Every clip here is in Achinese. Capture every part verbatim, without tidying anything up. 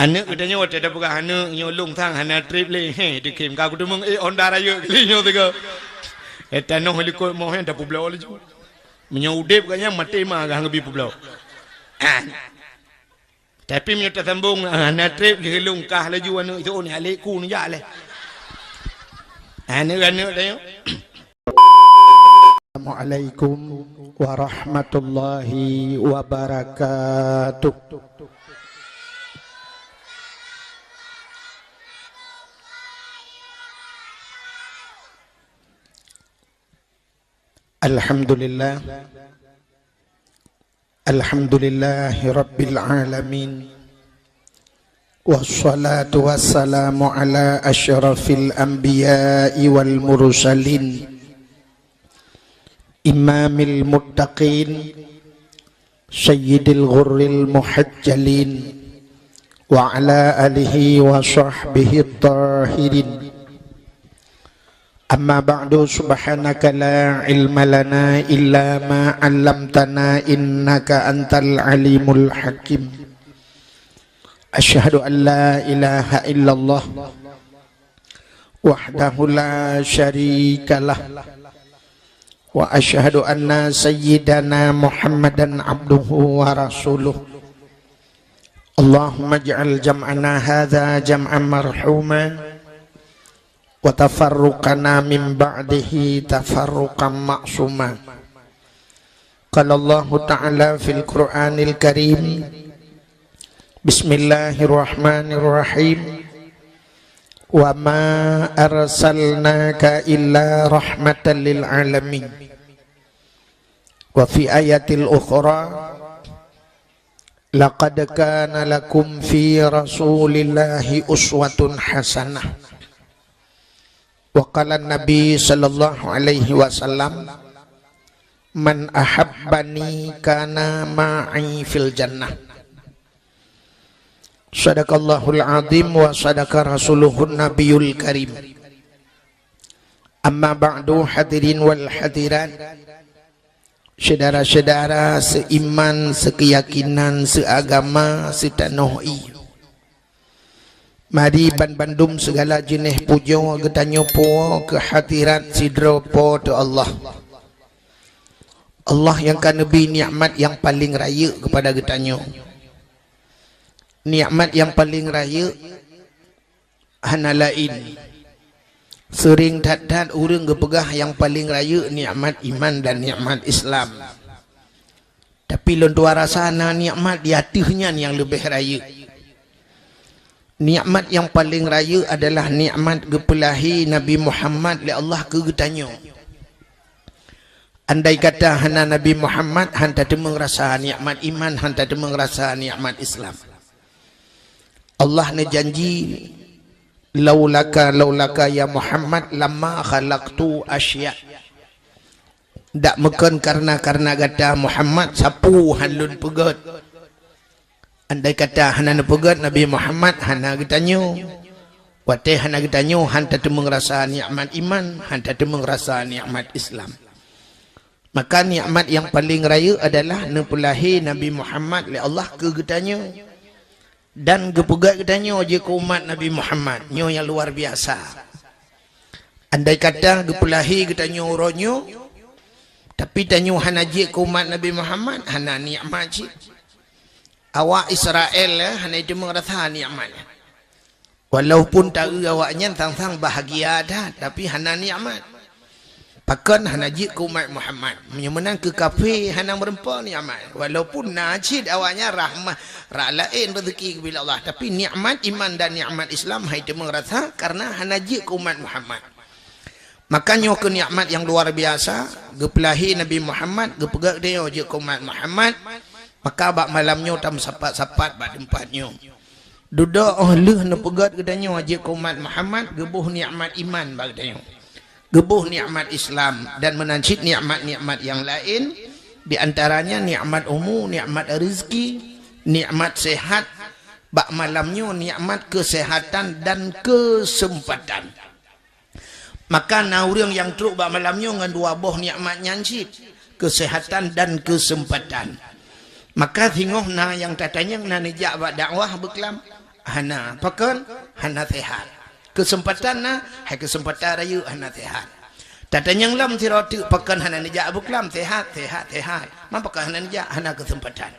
Aneuk geutanyoe watée tapeugah aneuk nyoe lôn sang hana treb lé, he, dikhem ka kuteumeung, eh, Honda rayeuk kali nyoe sigoe. Eh, tanoh likot moh nyan tapeubloe laju. Meunyoe udeb gobnyan maté ma gah geubi peubloe. Ah. Tapi meunyoe tasambong, ah, hana treb lé lôn kah laju aneuk itu ni alek ku neujak lé. Aneuk-aneuk tanyoe. Assalamualaikum warahmatullahi wabarakatuh. Alhamdulillah. Alhamdulillahi rabbil alamin. Wassalatu wassalamu ala asyrafil anbiya'i wal mursalin. Imamil muttaqin, sayyidil ghurril muhajjalin, wa ala alihi wa sahbihi tahirin. Amma ba'du, subhanaka la ilma lana illa ma 'allamtana innaka antal alimul hakim. Asyhadu an la ilaha illallah wahdahu la syarikalah. Wa asyhadu anna sayyidana Muhammadan abduhu wa rasuluh. Allahumma ij'al jam'ana hadza jam'an marhuma wa tafarruqana min ba'dihi tafarruqan ma'suma. Qala Allahu ta'ala fil Qur'anil Karim, Bismillahirrahmanirrahim. Wa ma arsalnaka illa rahmatan lil alamin. Wa fi ayatil ukhra, laqad kana lakum fi Rasulillahi uswatun hasanah. Wa qala Nabi sallallahu alaihi wasallam, "Man ahabbani kana ma'i fil jannah." Sadaqallahul azim wa sadaqa rasuluhun nabiyul karim. Amma ba'du, hadirin wal hadirat, syedara-syedara seiman, seukeuyakinan, seuagama, seutanoh ie. Mari banbandum sigala jeuneh pujoe geutanyoe poh keu hadirat sidroe Po teu Allah. Allah nyang ka neubri nikmat nyang paleng rayeuk keupada geutanyoe. Nikmat nyang paleng rayeuk hana laén. Seuring that-that ureuëng geupeugah nyang paleng rayeuk nikmat iman dan nikmat Islam. Tapi lôn tuan rasa na nikmat di ateueh nyan nyang leubeh rayeuk. Nikmat nyang paleng rayeuk adalah nikmat geupeulahé Nabi Muhammad lé Allah keu geutanyoe. Andai kata hana Nabi Muhammad, han tateumeung rasa nikmat iman, han tateumeung rasa nikmat Islam. Allah neujanji, "Laulaka, laulaka ya Muhammad, lama khalaqtu asya." Dak meukon karna-karna gata Muhammad, sapeue han lôn peugét. Andai kata hana neupeugét Nabi Muhammad, hana geutanyoe. Watée hana geutanyoe, han tateumeung rasa nikmat iman, han tateumeung rasa nikmat Islam. Maka nikmat nyang paleng rayeuk adalah neupeulahé Nabi Muhammad lé Allah keu geutanyoe dan geupeugét geutanyoe jeuet keu umat Nabi Muhammad. Nyoe nyang luar biasa. Andai kata geupeulahé geutanyoe uroe nyoe, tapi tanyoe hana jeuet keu umat Nabi Muhammad, hana nikmat cit. Awak Israel, eh, hana jiteumeung rasa nikmat. Walaupun taeu awaknyan sang-sang bahagia that, tapi hana nikmat. Pakon hana jeuet keu umat Muhammad. Meunyoe meunan keu kafé hana meureumpok nikmat. Walaupun na cit awaknyan rahmat, rak laén rezeki geubri lé Allah, tapi nikmat iman dan nikmat Islam han jiteumeung rasa karena hana jeuet keu umat Muhammad. Maka nyoe keuh nikmat nyang luar biasa, geupeulahé Nabi Muhammad, geupeugét geutanyoe jeuet keu umat Muhammad. Maka bak malam nyoe tameusapat-sapat bak teumpat nyoe. Dudoe óh lheueh neupeugét geutanyoe jeuet keu umat Muhammad, geuboh nikmat iman bak geutanyoe. Geuboh nikmat Islam dan meunan cit nikmat-nikmat nyang laén, di antaranya nikmat umu, nikmat rezeki, nikmat sehat. Bak malam nyoe nikmat keuseuhatan dan keuseumpatan. Maka na ureuëng nyang trok bak malam nyoe ngon dua boh nikmat nyan cit, keuseuhatan dan keuseumpatan. Maka singoh na nyang tatanyong na neujak bak dakwah beuklam, Hana, pakon? Hana sehat. Keuseumpatan na, hai keuseumpatan rayeuk hana sehat. Tatanyong lom sidroe teuk pakon hana neujak buklam, sehat, sehat, sehat. Man pakon hana neujak, hana keuseumpatan.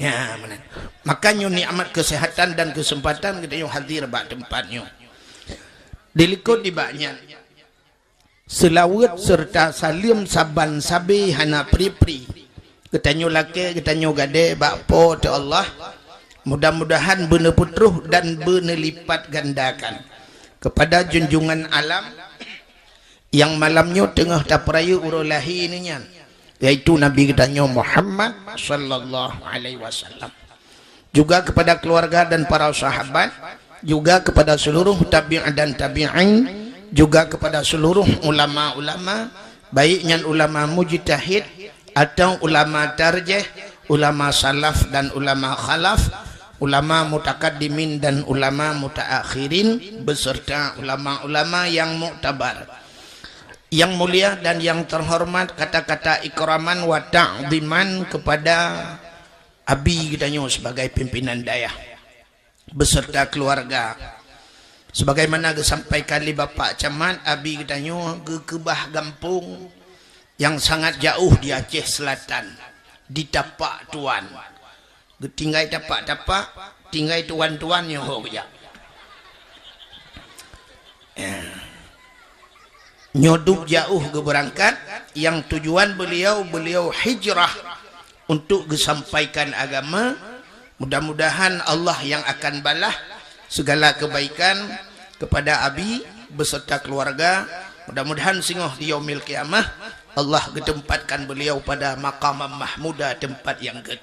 Ya, meunan. Maka nyoe nikmat keuseuhatan dan keuseumpatan geutanyoe hadir bak teumpat nyoe. Dilikot dibak nyan. Seulaweuet seureuta saleuem saban sabe hana pri-pri. Geutanyoe lakée, geutanyoe gadée bak Po teu Allah. Mudah-mudahan beuneupeutroh dan beuneulipatgandakan keupada junjungan alam nyang malam nyoe teungoh tapeurayeuk uroe lahé neunyan, yaitu Nabi geutanyoe Muhammad sallallahu alaihi wasallam. Juga kepada keluarga dan para sahabat, juga kepada seluruh tabi' dan tabi'in, juga kepada seluruh ulama-ulama, baik nyan ulama mujtahid atau ulama tarjih, ulama salaf dan ulama khalaf, ulama mutakaddimin dan ulama mutaakhirin, beserta ulama-ulama yang muktabar. Yang mulia dan yang terhormat, kata-kata ikraman wa ta'ziman kepada Abi geutanyoe sebagai pimpinan dayah beserta keluarga. Sebagaimana geusampaikan lé Bapak Camat, Abi geutanyoe geukeubah gampông nyang sangat jaoh di Aceh Selatan, di Tapak Tuan. Geutinggai tapak-tapak, tinggai tuan-tuan nyoe ho geujak. Ya. Nyoe dub jaoh geubeurangkat, nyang tujuan beliau, beliau hijrah untuk geusampaikan agama. Mudah-mudahan Allah yang akan balah segala kebaikan kepada Abi beserta keluarga. Mudah-mudahan singoh di yaumil qiyamah Allah geutempatkan beliau pada maqamam mahmuda, tempat yang gét.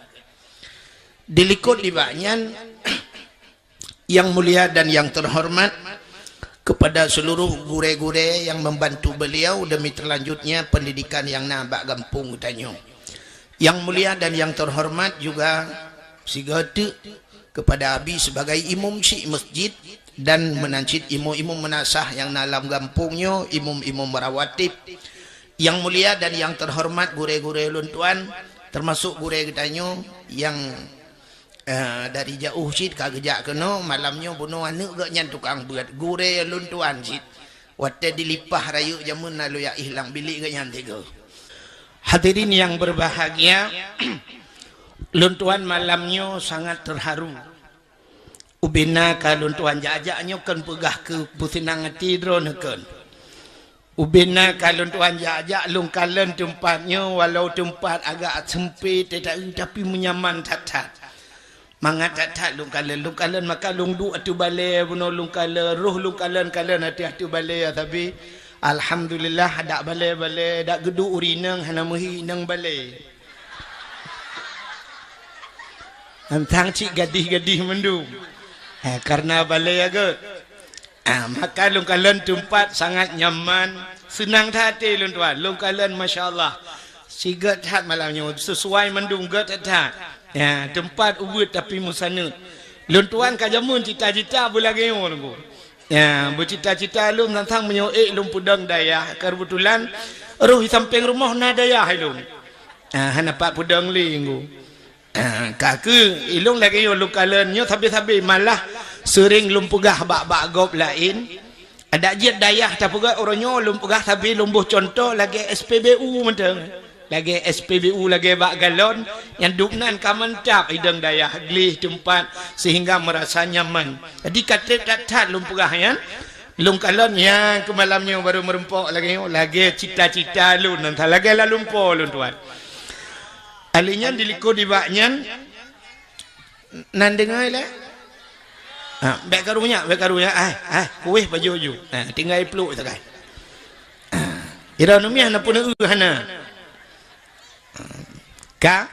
Dilikot dibak nyan, yang mulia dan yang terhormat, kepada seluruh gurée-gurée yang membantu beliau demi terlanjutnya pendidikan yang na bak gampông geutanyoe. Yang mulia dan yang terhormat juga sigoe teuk kepada Abi sebagai imum syik masjid dan meunan cit imum-imum meunasah nyang na lam gampông nyoe, imum-imum rawatib. Yang mulia dan yang terhormat gurée-gurée lôn tuan, termasuk gurée geutanyoe nyang Eh, dari jaoh cit ka geujak keunoe, malam nyoe bunoe aneuk geuh nyan tukang beuet, gurée lôn tuan cit. Watée dilipah rayeuk jameun na lôn jak ié lam bilék geuh nyan tiga. Hadirin yang berbahagia, lôn tuan malam nyoe sangat terharu. Ubena ka lôn tuan jak-jak nyoe kon peugah keu peuseunang até droeneuh kon. Ubena ka lôn tuan jak-jak lôn kalon teumpat nyoe, walau teumpat agak seumpét teuh, tapi meunyaman that-that. Mangat that-that lôn kalon, lôn kalon maka lôn duek ateueh balée bunoe lôn kalon, roh lôn kalon-kalon ateueh-ateueh balée, tapi alhamdulillah dak balée-balée, dak geuduek ureueng inong hana meuhi inong balée. Tantang cit gadih-gadih mandum. Ha, karena balée ya gét. Ah, maka lôn kalon teumpat sangat nyaman, seunang that até lôn tuan. Lôn kalon masya Allah. Sigét that malam nyoe, sesuai mandum gét that. Ya, teumpat ubit tapi meusaneut. Lôn tuan ka jameun cita-cita beulagée nyoe lôn. Ya, beucita-cita lôn tantang meunyoe ék lôn peudong dayah, keubeutulan roh di sampéng rumoh na dayah lôn. Ah, hana pat peudong lé nggu. Ah, ka keuh, ilôn lagée nyoe lôn kalon nyoe sabe-sabe malah seuring lôn peugah bak-bak gob laén. Adak jeuet dayah tapeugah uroe nyoe lôn peugah sabe lôn boh cuntoh lagée S P B U mantong. Lagée S P B U lagée bak galon nyang dub nan ka mantap idong dayah gleh teumpat sehingga merasa nyaman. Jadi ka treb that-that lôn peugah nyan, lôn kalon nyang keu malam nyoe barô meurumpok lagée nyoe, lagée cita-cita lôn nan lagée lalumpo lôn tuan. Ali nyan dilikot dibak nyan, nan deungoe lé? Ha, bék karu nyak, bék karu nyak. Ai, ai, kueh baju-baju. Ha, tinggai pluek sagai. Ha, ira numiah na pun eu hana. Ka?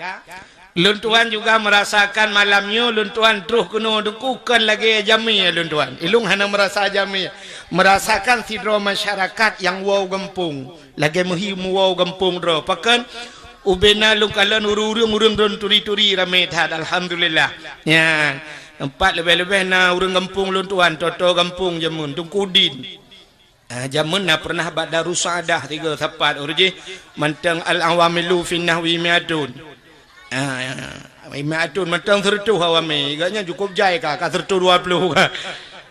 Lôn tuan juga merasakan malam nyoe lôn tuan troh keunoe dukukon lagée jamé lôn tuan. Ilôn hana merasa jamé. Merasakan sidroe masyarakat nyang woe gampông. Lagée meuhi meuwoe gampông droe. Pakon? Ubena lôn kalon ureuëng-ureuëng, ureuëng droen turi-turi ramé that, alhamdulillah. Nyan, teumpat leubeh-leubeh na ureuëng gampông lôn tuan, toto gampông jameun, Teungku Udin. Ah, jameun na pernah bak Darussaadah tiga sapat ureuëng jih mantong al-awamilu fin nahwi mi'atun. Ah, Imeum Atôn mantong sireutôh awak mé, gobnyan cukôp jai ka, ka sireutôh dua ploh ka.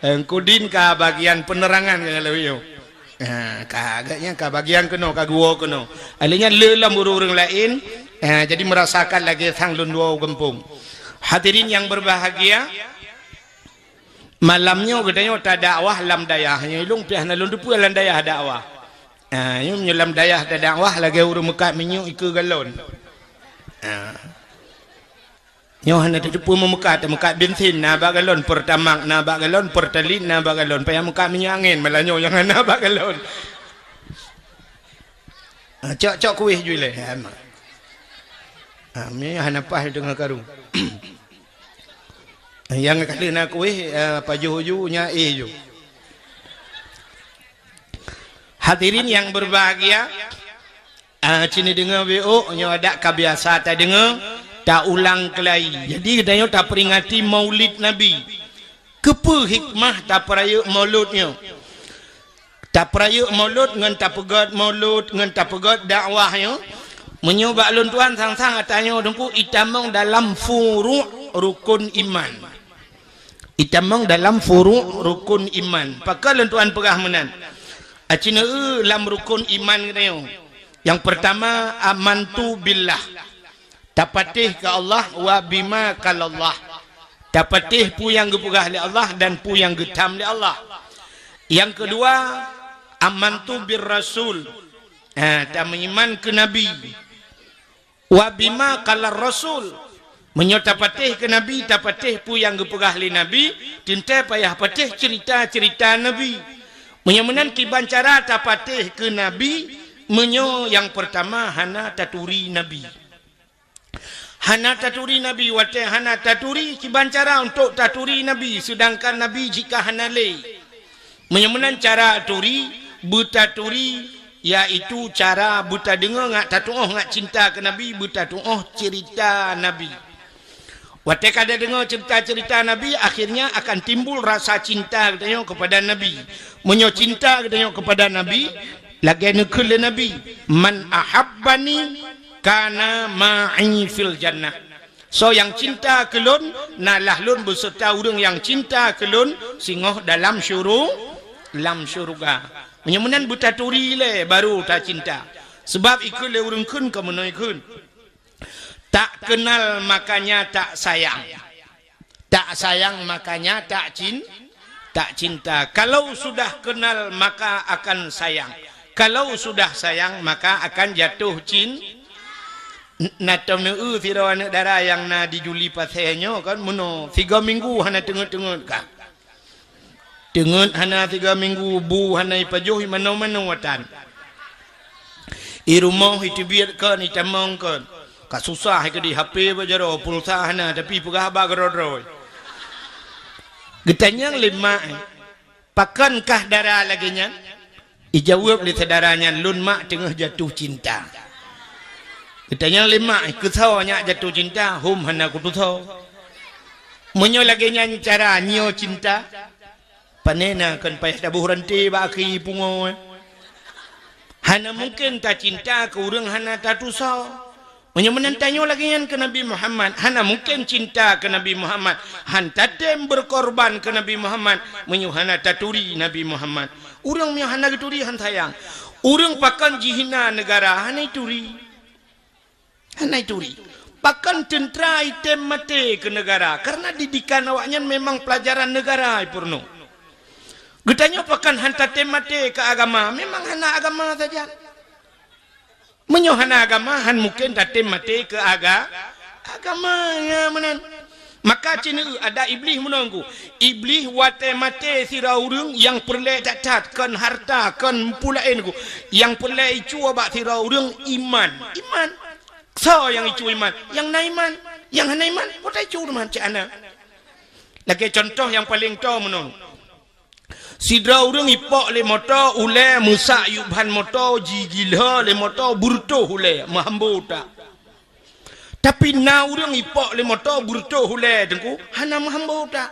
Eh, Engku Din ka bagian penerangan ka lheueh nyoe. Ha, ka, gobnyan ka bagian keunoe, ka geuwoe keunoe. Alèh nyan le lom ureueng-ureueng laén, eh, jadi meurasakan lagèe sang lôn dua u gampông. Hadirin yang berbahagia, malam nyoe geutanyoe tadakwah lam dayah. Nyoe ilôn piah na lôn teupeue lam dayah dakwah. Ha, nyoe meunyoe lam dayah tadakwah lagèe ureueng meukat minyeuk ikeue galon. Ha. Nyoe hana tateupeue meumeukat, meukat bensin na bak galon, Pertamax na bak galon, Pertalite na bak galon, payah meukat minyeuk angén, malah nyoe nyang hana bak galon. Ha, cok, cok kueh ju ilèe. Ha, ma. Ha, mi hana paih teungoh karu. Nyang ka lheueh na kueh, eh, pajoh ju, nyan éh ju. Hadirin yang berbahagia, Ah, ci neudeungoe beuh, nyoe adak ka biasa tadeungoe, taulang keulai. Jadi, geutanyoe taperingati Maulid Nabi. Keupeue hikmah tapeurayeuk Maulud nyoe? Tapeurayeuk Maulud ngon tapeugét Maulud ngon tapeugét dakwah nyoe. Meunyoe bak lôn tuan sang-sang ata nyoe Teungku itamong dalam furu' rukun iman. Itamong dalam furu' rukun iman. Pakon lôn tuan peugah meunan? Aci neueu lam rukun iman geutanyoe. Nyang peurtama, amantu billah. Tapatéh keu Allah wa bima qalallah. Tapatéh peue nyang geupeugah lé Allah dan peue nyang geutham lé Allah. Nyang keudua, amantu bir rasul. Ha, tameuiman keu Nabi. Wa bima qalar rasul. Meunyoe tapatéh keu Nabi, tapatéh peue nyang geupeugah lé Nabi, teuntèe payah patéh ceurita-ceurita Nabi. Meunyoe meunan kiban cara tapatéh keu Nabi, meunyoe nyang peurtama hana taturi Nabi. Hana taturi Nabi, watèe hana taturi, kiban cara untuk taturi Nabi, seudangkan Nabi jika hana lé. Meunyoe meunan cara turi, beutaturi, yaitu cara beutadeungoe ngat tatuoh ngat cinta keu Nabi, beutatuoh ceurita Nabi. Watèe ka tadeungoe ceurita-ceurita Nabi, akhirnya akan timbul rasa cinta geutanyoe kepada Nabi. Meunyoe cinta geutanyoe kepada Nabi, lagèe neukheun lé Nabi, "Man ahabbani kana ma'i fil jannah." Soe nyang cinta keu lôn, na lah lôn beuseurta ureueng nyang cinta keu lôn singoh dalam syuru-, lam syeuruga. Meunyoe meunan beutaturi lé baru tacinta. Seubab ikheun lé ureueng kheun ka meunoe kheun. Tak kenal makanya tak sayang. Tak sayang makanya tak cin-, tak cinta. Kalau sudah kenal maka akan sayang. Kalau sudah sayang maka akan jatuh cin-, N-, na tom neueu sidroe aneuk dara nyang na di Juli Pasè nyoe kan, meunoe sigoe minggu hana teungeut-teungeut ka. Teungeut hana sigoe minggu, bu hana ipajoh, imanoe-manoe atan. I rumoh iteubiet kon, itamong kon. Ka susah i keudéh, H P bak jaroe, pulsa hana, tapi peugah haba keudroe-droe. Geutanyong lé mak, "Pakon kah dara lagèe nyan?" Ijaweueb lé syedara nyan, "Lôn mak teungoh jatuh cinta." Geutanyong lé mak, "Keusoe nyak jatuh cinta?" "Hom hana kutusoe." "Meunyoe lagèe nyan cara nyoe cinta, pane na kon payah taboh ranté bak akhé pungoe." Hana mungken tacinta keu ureueng hana tatusoe. Meunyoe meunan tanyoe lagèe nyan keu Nabi Muhammad, hana mungken cinta keu Nabi Muhammad, han tatem beukorban keu Nabi Muhammad, meunyoe hana taturi Nabi Muhammad. Ureueng meunyoe hana geuturi han sayang. Ureueng pakon jihina neugara, hana ituri. Hana ituri. Pakon teuntra item maté keu neugara, karena didikan awaknyan memang pelajaran neugara ipeurunoe. Geutanyoe pakon han tatem maté keu agama, memang hana agama sajan. Meunyoe hana agama, han mungken tatem maté keu aga-, agama, ya meunan. Maka ci neueu adak Iblih meunan ku. Iblih watèe maté sidroe ureueng nyang peureulèe that-that, kon harta, kon peue laén ku. Nyang peureulèe icue bak sidroe ureueng iman. Iman. Soe nyang icue iman? Nyang na iman. Nyang hana iman, peue ta icue iman cit hana. Lagèe contoh nyang paleng toe meunan. Sidroe ureueng ipok lé moto, ulèe meusak yup ban moto, jigila lé moto, beureutoh ulèe, meuhambo utak. Tapi na ureueng ipok lé moto, beureutoh ulèe, Teungku, hana meuhambo utak.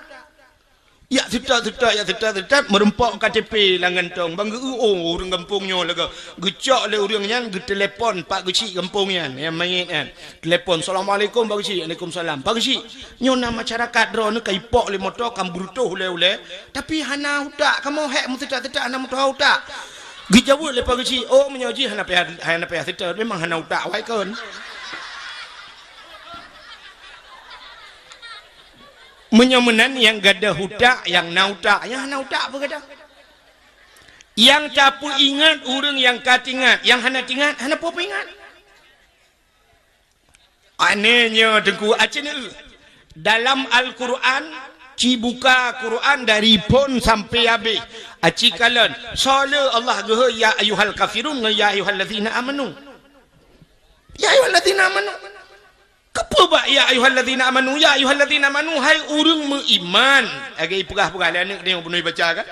Jak seutôt-seutôt, jak seutôt-seutôt, meurumpok K T P lam gantong. Ban geu-, oh, ureuëng gampông nyoe lagée. Geucok lé ureuëng nyan, geutelepon Pak Geuchik gampông nyan, nyang manyét nyan. Telepon, "Assalamualaikum, Pak Geuchik." "Waalaikumsalam." "Pak Geuchik, nyoe na masyarakat droeneuh ka ipok lé moto, ka meurutoh ulée-ulée, tapi hana utak. Kamoe hék meuseutôt-seutôt hana meutuha utak." Geujaweueb lé Pak Geuchik, "Oh, meunyoe jih hana payah, hana payah seutôt, memang hana utak awai kon." Meunyoe meunan nyang gadôh utak, nyang na utak, nyang hana utak peue gadôh? Nyang tapeuingat ureuëng nyang ka teuingat, nyang hana teuingat, hana peue peuingat. Aneh nyoe Teungku, aci neu. Dalam Al-Quran, ci buka Quran dari phon sampai habéh. Aci kalon, soe le Allah geuhôi, "Ya ayyuhal kafirun" ngon "Ya ayyuhallazina amanu". "Ya ayyuhallazina amanu". Keupeue bak "Ya ayyuhallazina amanu"? "Ya ayyuhallazina amanu", hai ureuëng meuiman. Lagée ipeugah-peugah lé aneuëk tanyoe bunoe baca kan?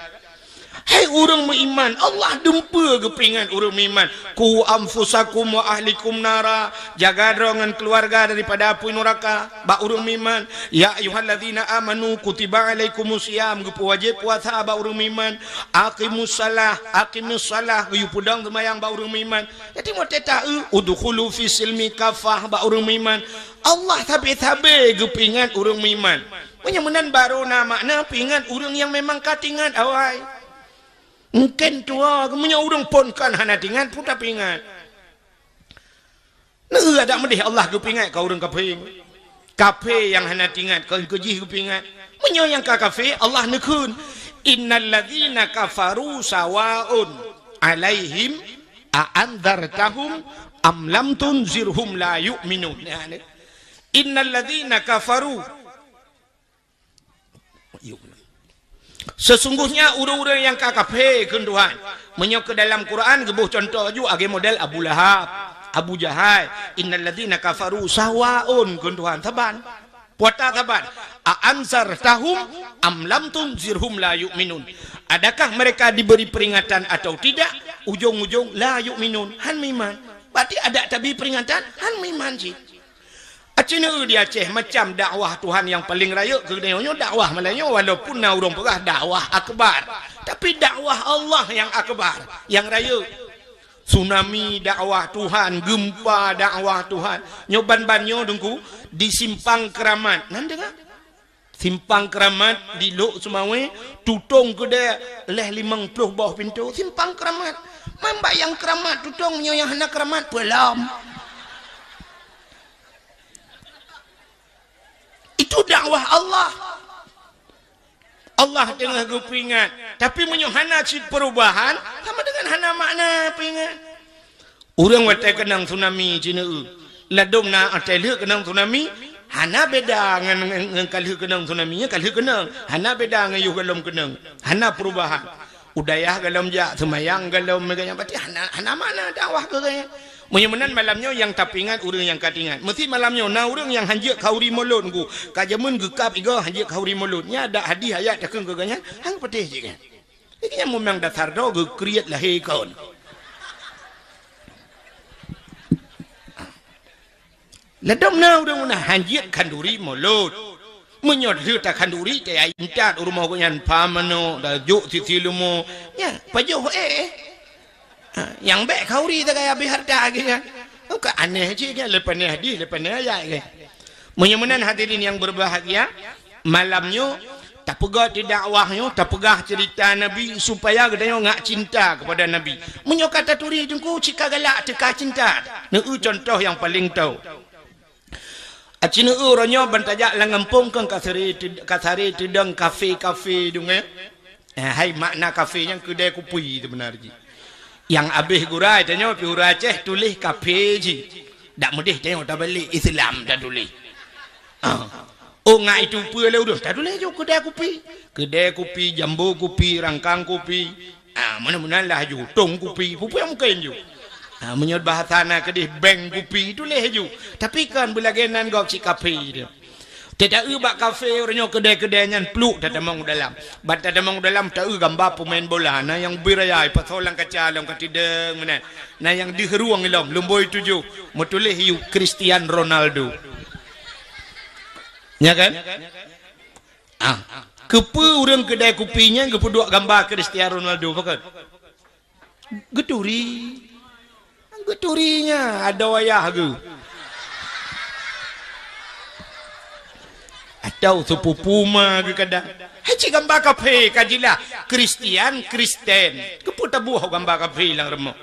Hai ureuëng meuiman, Allah dumpeue geupeuingat ureuëng meuiman. "Qu anfusakum wa ahlikum nara", jaga droe ngon keuluwarga daripada apui nuraka, bak ureuëng meuiman. "Ya ayyuhallazina amanu kutiba alaikumus siyam", geupeuwajéb puasa bak ureuëng meuiman. "Aqimus salah, aqimus salah", geuyue peudong seumayang bak ureuëng meuiman. Jadi watée ta-eu, "Udkhulu fis silmi kafah", bak ureuëng meuiman. Allah sabe-sabe geupeuingat ureuëng meuiman. Meunyoe meunan barô na makna peuingat ureuëng nyang memang ka teuingat awai. Mungken tuha, meunyoe ureuëng phon kan hana teuingat, peue tapeuingat? Neu adak meudeh Allah geupeuingat ka ureuëng kafé. Kafé nyang hana teuingat, kon keu jih geupeuingat. Meunyoe nyang ka kafé, Allah neukheun, "Innal ladzina kafaru sawaun alaihim a anzartahum am lam tunzirhum la yu'minun." Ya, ni. "Innal ladzina kafaru." Sesungguhnya ureuëng-ureuëng nyang ka kafé, kheun Tuhan. Meunyoe keu dalam Quran geuboh cuntoh ju lagée model Abu Lahab, Abu Jahal, "Innal ladzina kafaru sawaun," kheun Tuhan, saban. Puata saban. "A anzartahum am lam tunzirhum la yu'minun." Adakah mereka diberi peringatan atau tidak, ujong-ujong la yu'minun, han meuiman. Berarti adak tabi peringatan, han meuiman cit. Aci neu di Aceh macam dakwah Tuhan nyang paleng rayeuk keu geutanyoe nyoe dakwah malam nyoe, walaupun na ureuëng peugah dakwah akbar, tapi dakwah Allah nyang akbar, nyang rayeuk. Tsunami dakwah Tuhan, gempa dakwah Tuhan. Nyoe ban-ban nyoe Teungku di Simpang Keramat. Nan deungoe? Simpang Keramat di Lhokseumawe, tutong keudée lhée limong ploh boh pintoe. Simpang Keramat. Man bak nyang keramat tutong, meunyoe nyang hana keramat peulom. Itu dakwah Allah. Allah teungoh geupeuingat. Tapi meunyoe hana cit perubahan, sama dengan hana makna peuingat. Ureuëng watée keunong tsunami ci neu, ladom na watée lheueh keunong tsunami, hana beda ngon, ngon, ngon ka lheueh keunong tsunami, nyan ka lheueh keunong. Hana beda ngon yoh gohlom keunong. Hana perubahan. U dayah gohlom jak, seumayang gohlom, meuganyan, berarti hana, hana makna dakwah keu geuhnyan. Meunyoe meunan malam nyoe nyang tapeuingat ureuëng nyang ka teuingat. Meusi malam nyoe na ureuëng nyang hanjeuet khauri mulod Teungku. Ka jameun geukab igoe hanjeuet khauri mulod. Nyan adak hadih ayat takheun keu geuhnyan, han geupatéh cit nyan. Lagée nyan memang dasar droe geukriet lahé kon. Ladom na ureuëng meunan hanjeuet khanduri mulod. Meunyoe lheueh takhanduri, tayue intat u rumoh geuhnyan, pha manok, tajok sisi leumo. Nyan, pajoh éh. Ha, nyang bék khauri tagai habéh hareuta geuhnyan. Ka aneh cit nyan, leupah nyan hadih, leupah nyan ayat geuhnyan. Meunyoe meunan hadirin nyang berbahagia, malam nyoe tapeugah di dakwah nyoe, tapeugah ceurita Nabi supaya geutanyoe ngak cinta keupada Nabi. Meunyoe ka taturi Teungku, cit ka galak teuka cinta. Neu cuntoh nyang paleng tho. Aci neu uroe nyoe ban tajak lam gampông kon kasari ted-, kasari teudong kafe-kafe deungoe. Eh, hai makna kafe nyan keudai kupi seubeuna jih. Nyang abéh gura tanyoe pih ureuëng Aceh tuléh kafe jih. Dak meudeh tanyoe tabalek Islam tatuléh. Ah. Oh, ngat itu peue lé ureuëng tatuléh ju keudai kupi. Keudai kupi, jambo kupi, rangkang kupi. Ah, meunan-meunan lah ju, tong kupi, peue-peue mungken ju. Ah, meunyoe bahasa na keudeh bank kupi, tuléh ju. Tapi kon beulagée nan gob cit kafe tu. Teu taeu bak kafe uroe nyoe keudai-keudai nyan pluek tatamong u dalam. Ban tatamong u dalam taeu gamba peumain bola, na nyang bri raya ipasoe lam kaca lom ka tidong meunan. Na nyang deuh rueng ilom lumboi tujoh meutuléh yue Cristiano Ronaldo. Nya kan? Ah. Keupeue ureuëng keudai kupi nyan geupeuduek gamba Cristiano Ronaldo, pakon? Geuturi. Geuturi nyan, adoe ayah geuh. Atau seupupu ma geuh kadang. Hai cit gamba kafé ka jilah. Kristian, Kristen. Keupeue taboh gamba kafé lam rumoh?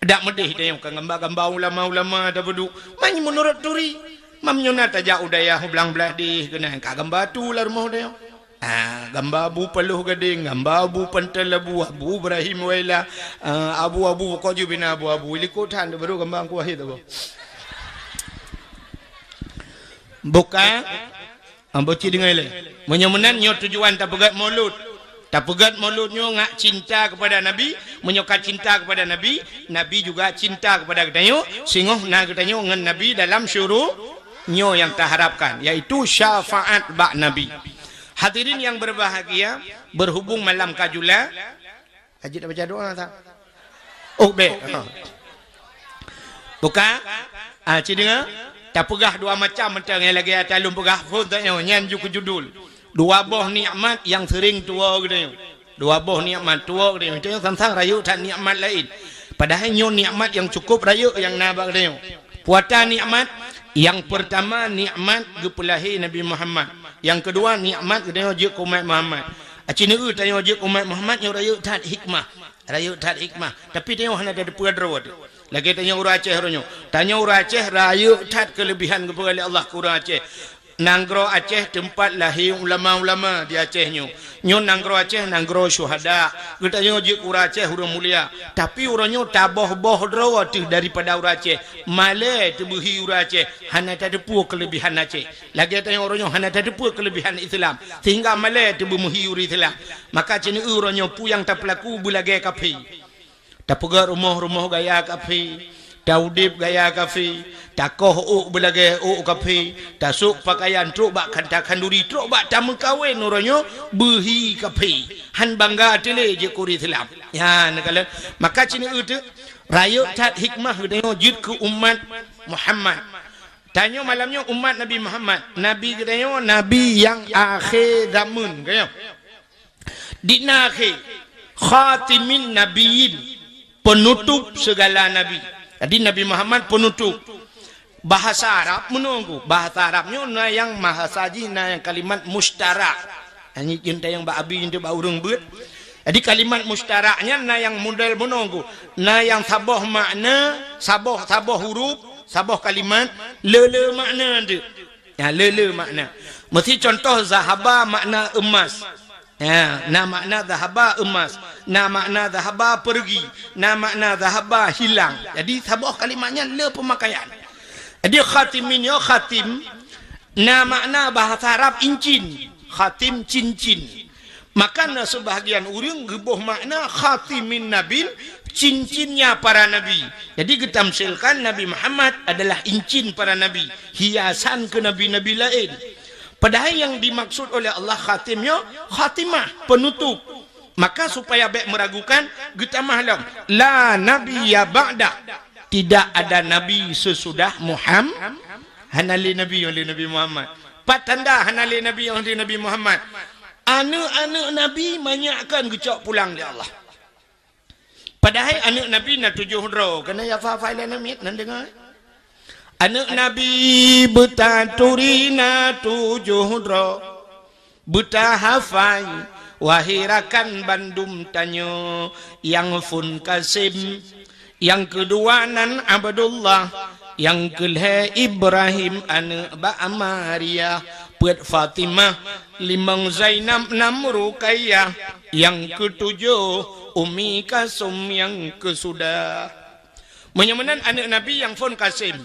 Dak meudeh tanyoe ka gamba-gamba ulama-ulama tapeuduek. Manyang meunurot turi. Mam nyoe na tajak u dayah u blang blaih deh keunan ka gamba tu lam rumoh tanyoe. Ah, gamba Abu Paloh Gadeng, gamba Abu Pantai Labu, Abu Ibrahim Waila, ah, Abu-Abu pokok jih bina Abu-Abu. Likot that baru gamba Teungku Wahid tu. Buka. Ah, boci deungai lé. Meunyoe meunan nyoe tujuan tapeugét Maulud. Tapeugét Maulud nyoe ngak cinta kepada Nabi. Meunyoe ka cinta kepada Nabi, Nabi juga cinta kepada geutanyoe. Singoh na geutanyoe ngon Nabi dalam syuru-, nyoe nyang taharapkan, yaitu syafaat bak Nabi. Hadirin yang berbahagia, berhubung malam ka jula, Ka jeuet baca doa tak? Oh, bèk. Ha. Buka. Ah, ci deungoe. Tapeugah dua macam mantong nyang lagèe ata lôn peugah phon tanyoe nyan ju keu judul. Dua boh nikmat nyang sering tuwoe geutanyoe. Dua boh nikmat tuwoe geutanyoe. Geutanyoe sang-sang rayeuk that nikmat laén. Padahai nyoe nikmat nyang cukup rayeuk nyang na bak geutanyoe. Puata nikmat, nyang peurtama nikmat geupeulahé Nabi Muhammad. Nyang keudua nikmat geutanyoe jeuet keu umat Muhammad. Aci neueu tanyoe jeuet keu umat Muhammad nyoe rayeuk that hikmah. Rayeuk that hikmah, tapi tanyoe hana tateupeue droe teuh. Lagèe tanyoe ureueng Aceh uroe nyoe. Tanyoe ureueng Aceh rayeuk that keuleubihan geupeugah lé Allah keu ureueng Aceh. Nanggroe Aceh teumpat lahé ulama-ulama di Aceh nyoe. Nyoe nanggroe Aceh nanggroe syuhada. Geutanyoe jeuet keu ureueng Aceh ureueng mulia. Tapi uroe nyoe taboh-boh droe teuh daripada ureueng Aceh. Malèe teubeuhi ureueng Aceh, hana tateupeue keuleubihan Aceh. Lagèe tanyoe uroe nyoe hana tateupeue keuleubihan Islam, sehingga malèe teubeumeuhi ureueng Islam. Maka ci neueu uroe nyoe peue nyang tapeulaku beulagèe kafé. Tapeugöt rumoh-rumoh gaya kafé, taudép gaya kafé, takoh ôk beulagèe ôk kafé, tasôk peukayan trôk bak kanta khanduri, trôk bak tameukawen uroe nyoe beuhi kafé. Han bangga teuh lé jeuet keu ureueng Islam. Nyan neukalon. Maka ci neueu teuh, rayeuk that hikmah geutanyoe jeuet keu umat Muhammad. Tanyoe malam nyoe umat Nabi Muhammad. Nabi geutanyoe, Nabi nyang akhé zameun, geutanyoe. Di na akhé, khatimin nabiyyin, penutup segala nabi. Jadi, Nabi Muhammad penutup. Bahasa Arab meunoe, bahasa Arab nyoe na nyang bahasa jih, na nyang kalimat musytarak. Nyan jeuet tayang bak abi, jeuet bak ureueng beuet. Jadi, kalimat musytarak nyan na nyang model meunoe, na nyang saboh makna, saboh, saboh huruf, saboh kalimat, le-le makna teuh. Ya, le-le makna. Meusi contoh zahaba makna emas. Ya, na makna zahaba emas, na makna zahaba pergi, na makna zahaba hilang. Jadi, saboh kalimat nyan le peumakaian. Jadi, khatimin nyoe khatim, na makna bahasa Arab incin, khatim cincin. Maka na sebahagian ureueng geuboh makna khatimin nabin, cincinnya para nabi. Jadi, geutamsilkan Nabi Muhammad adalah incin para nabi, hiasan keu nabi-nabi laén. Padahai nyang dimaksud oleh Allah khatim nyoe khatimah, penutup. Maka supaya bèk meuragukan, geutamah lom, "La nabiyya ba'da." Tidak ada nabi sesudah Muham-, hana lé nabi lheuh Nabi Muhammad. Pat tanda hana lé nabi lheuh Nabi Muhammad? Aneuk-aneuk nabi manyak kan geucok pulang lé Allah. Padahai aneuk Nabi na tujoh droe, keuneuk hafai-hafai lé aneuk miet, nan deungoe. Aneuk Nabi beutaturi na tujoh droe, beutahafai, wahé rakan bandum tanyoe, nyang phôn Kasim, nyang keudua nan Abdullah, nyang keulhèe Ibrahim aneuk bak Maria, peuet Fatimah, limong Zainab, nam Ruqayyah, nyang keutujoh Ummi Kalsum nyang keusudah. Meunyoe meunan aneuk Nabi nyang phôn Kasim,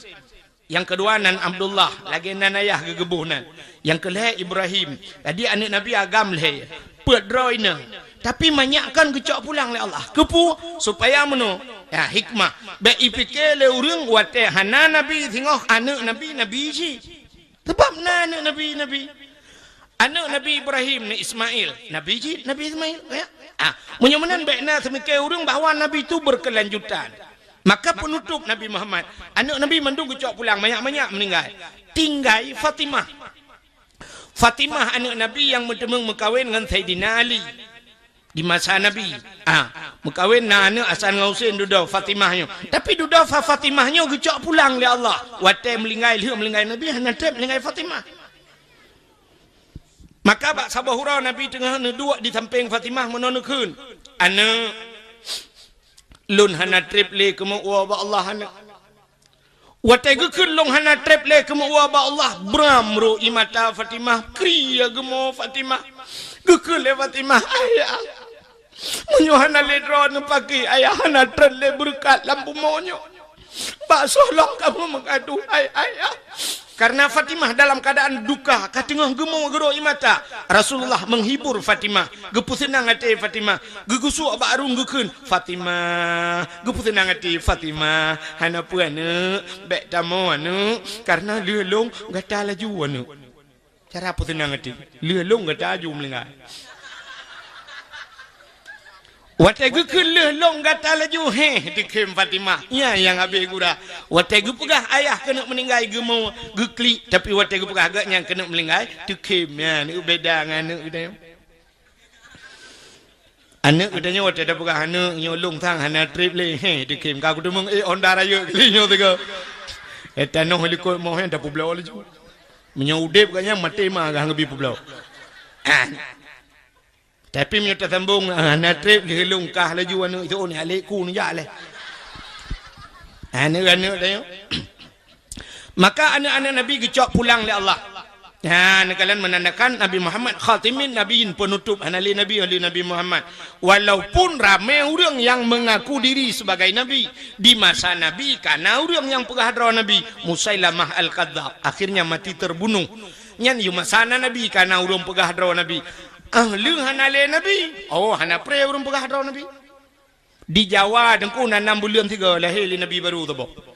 nyang keudua nan Abdullah, lagèe nan ayah geugeubôh nan, nyang keulhèe Ibrahim. Jadi aneuk Nabi agam lhèe, peuet droe inong. Tapi manyak kan geucok pulang lé Allah. Keupeue? Supaya meunoe. Ya, hikmah. Bèk ipike lé ureueng watèe hana nabi singoh aneuk nabi, nabi cit. Sabab na aneuk nabi, nabi. Aneuk Nabi Ibrahim, Nabi Ismail. Nabi cit, Nabi Ismail. Ya. Ah, meunyoe meunan bèk na seumike ureueng bahwa nabi tu berkelanjutan. Maka penutup Nabi Muhammad, aneuk Nabi mandum geucok pulang, manyak-manyak meuninggai. Tinggai Fatimah. Fatimah aneuk Nabi nyang meuteumeung meukawen ngon Saidina Ali. Di masa Nabi, ah, meukawen na aneuk Hasan ngon Husein dudoe Fatimah nyoe. Tapi dudoe Fa-, Fatimah nyoe geucok pulang lé Allah. Watée meulinggai, lheueh meulinggai Nabi, hana treb meulinggai Fatimah. Maka bak saboh uroe Nabi teungoh neuduek di sampéng Fatimah meunoe neukheun, "Aneuk, lôn hana treb lé keumeu'ue bak Allah, aneuk." Watée geukheun lôn hana treb lé keumeu'ue bak Allah, bram ro ie mata Fatimah, kri ya geumo Fatimah. Geukheun lé Fatimah, "Ayah, meunyoe hana lé droeneuh paki, ayah hana treb lé beureukat lam bumoe nyoe. Bak soe lom kamoe meugadôh, hai ayah?" Karena Fatimah dalam keadaan duka, ka teungoh geumo geuro ie mata. Rasulullah menghibur Fatimah, geupeuseunang até Fatimah, geugusok bak arung geukheun, "Fatimah, geupeuseunang até Fatimah, hana peue aneuk, bék tamoe aneuk, karena lheueh lôn gata laju aneuk." Cara peuseunang até, lheueh lôn gata laju meulinggai. Watée geukheun lheueh lôn gata laju, heh, teukhém Fatimah. Nyan nyang habéh gura. Watée geupeugah ayah keuneuk meuninggai geumo, geuklik, tapi watée geupeugah geuh nyang keuneuk meulinggai, teukhém. Nyan, beda ngon aneuk geutanyoe. Aneuk geutanyoe watée tapeugah aneuk nyoe lôn sang hana treb lé, heh, teukhém. Ka kuteumeung, eh, Honda rayeuk kali nyoe sigoe. Eh, tanoh likot moh nyan tapeubloe laju. Meunyoe udeb geuh nyan maté ma geuh ngeubri peubloe. Ah. Tapi meunyoe tasambong, ah, hana treb lheueh lôn kah laju aneuk itu ni alek ku neujak lé. Aneuk-aneuk tanyoe. Maka aneuk-aneuk Nabi geucok pulang lé Allah. Ha, neukalon menandakan Nabi Muhammad khatimin nabiyyin, penutup, hana lé nabi, lé Nabi Muhammad. Walaupun ramé ureuëng nyang mengaku diri sebagai nabi, di masa Nabi kana ureuëng nyang peugah droe nabi, Musailamah Al-Kadzab, akhirnya mati terbunuh. Nyan yue masa na nabi kana ureuëng peugah droe nabi. Ah, lheueh hana lé nabi. Oh, hana pré ureuëng peugah droe nabi. Di Jawa Teungku na nam buleuen sigoe lahé lé nabi barô saboh.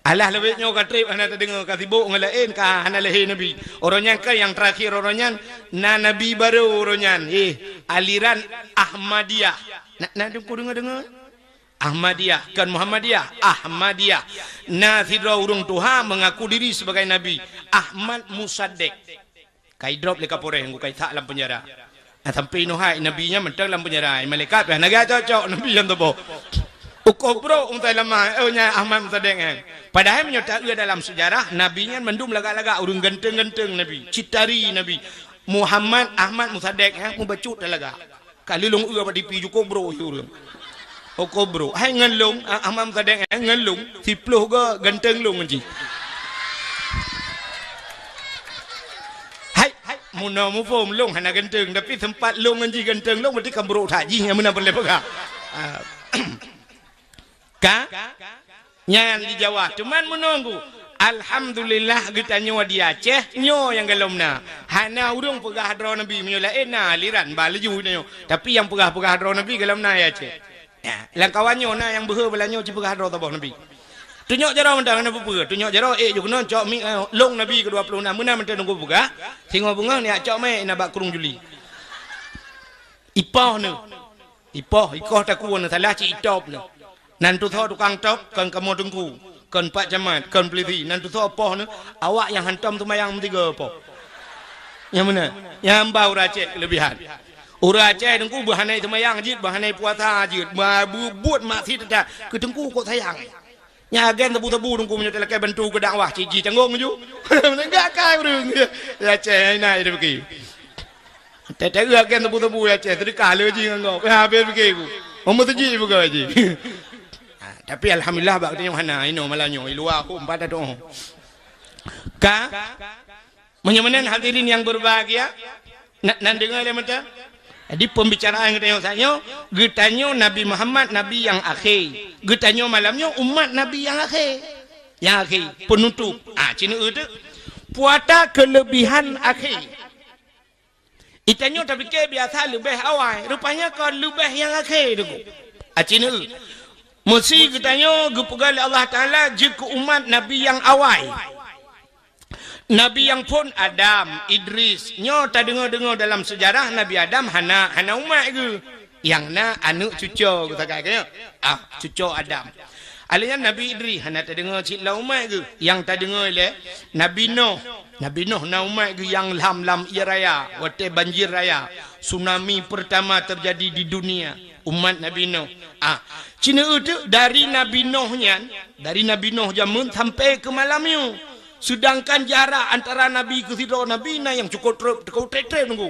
Alah lawét nyoe ka treb hana tadeungoe, ka sibok ngon laén, ka hana lahé nabi. Uroe nyan kan nyang terakhir uroe nyan na nabi barô uroe nyan. Eh, aliran Ahmadiyah. Na, na Teungku deungoe-deungoe? Ahmadiyah, kon Muhammadiyah, Ahmadiyah. Na sidroe ureuëng tuha mengaku diri sebagai nabi, Ahmad Musaddiq. Ka idrop lé Kapolres, ka isak lam penjara. Ah, sampai inoe hai nabi nyan mantong lam penjara. Malaikat pih hana geucok-cok nabi nyan tuboh. Ukoh brok Musailamah, oh, nyan Ahmad Musaddiq nyan. Padahai meunyoe taeu dalam sejarah, nabi nyan mandum lagak-lagak, ureuëng ganteng-ganteng nabi, cit tari nabi. Muhammad Ahmad Musaddiq nyan mubacut lagak. Ka lheueh lôn eu bak tipi jukôb brok ureuëng. Jukôb brok. Hai ngon lôn, ah, Ahmad Musaddiq, hai ngon lôn, siploh goe ganteng lôn ngon jih. Hai, hai, meunoe muphom lôn hana ganteng, tapi sempat lôn ngon jih ganteng lôn, berarti kan brok that jih nyang meunan peureulée peugah. Ah. Ka? Nyan di Jawa. Cuman meunoe Teungku, alhamdulillah geutanyoe di Aceh, nyoe nyang golom na. Hana ureuëng peugah droe nabi, meunyoe laén na aliran ba laju nyoe. Tapi nyang peugah-peugah droe nabi golom na di Aceh. Ya, lam kawan nyoe na nyang beuhe bala nyoe jipeugah droe saboh nabi. Tunyok jaroe mantong hana peue-peue. Tunyok jaroe, eh, jukeunoe cok mi, eh, lôn nabi keudua puluh enam. Meunan mantong Teungku peugah, singoh beungoh neujak cok mé na bak krueng juli. Ipoh neuh. Ipoh, ikoh takue neuh, salah cit itop neuh. Nan tusoe tukang top, kon kamoe Teungku, kon pak camat, kon polisi, nan tusoe poh neuh, awak nyang hantom seumayang meusigoe poh. Nyang meunan, nyang ba ureuëng Aceh keulebihan. Ureuëng Aceh Teungku beuhana seumayang jeuet, beuhana puasa jeuet, ba-, bu-, buet maksiet that, keu Teungku kok sayang. Nyan agen sabu-sabu Teungku meunyoe talakée bantu keu dakwah, cit jitanggong ju. Enggak kai ureuëng. Ya, Aceh, ina, ina pike. Teuteue agen sabu-sabu ya, Aceh, seudeukah le jih ngon gob. Ya, habéh pike ku. Meumeuseujid pike jih. Ha, tapi alhamdulillah bak geutanyoe hana, inoe malam nyoe, i luwa hom pada doh. Ka? Meunyoe meunan hadirin yang berbahagia, na-, nan deungoe lé mantong? Jadi pembicaraan geutanyoe saat nyoe, geutanyoe Nabi Muhammad nabi nyang akhé. Geutanyoe malam nyoe umat nabi nyang akhé. Nyang akhé, penutup. Ah, cit neu teuk. Peue ata keulebihan akhé. Geutanyoe tapike biasa leubeh awai, rupanya kon leubeh nyang akhé Teungku. Ah, cit neu. Meusi geutanyoe geupeugah lé Allah Taala jeuet keu umat nabi nyang awai. Nabi nyang phon Adam, Idris. Nyoe tadeungoe-deungoe dalam seujarah Nabi Adam hana, hana umat geuh. Nyang na aneuk cucoe geuh sagai, ka nyoe? Ah, cucoe Adam. Alèh nyan Nabi Idris hana tadeungoe cit lam umat geuh. Nyang tadeungoe lé Nabi Noh. Nabi Noh na umat geuh nyang lam, lam ié raya, watèe banjir raya, tsunami pertama terjadi di dunia, umat Nabi Noh. Ah, ci neueu teuk dari Nabi Noh nyan, dari Nabi Noh jameun sampai keu malam nyoe. Seudangkan jarak antara Nabi keu sidroe Nabi na nyang cukôp trôk, cukôp trép-trép nunggu.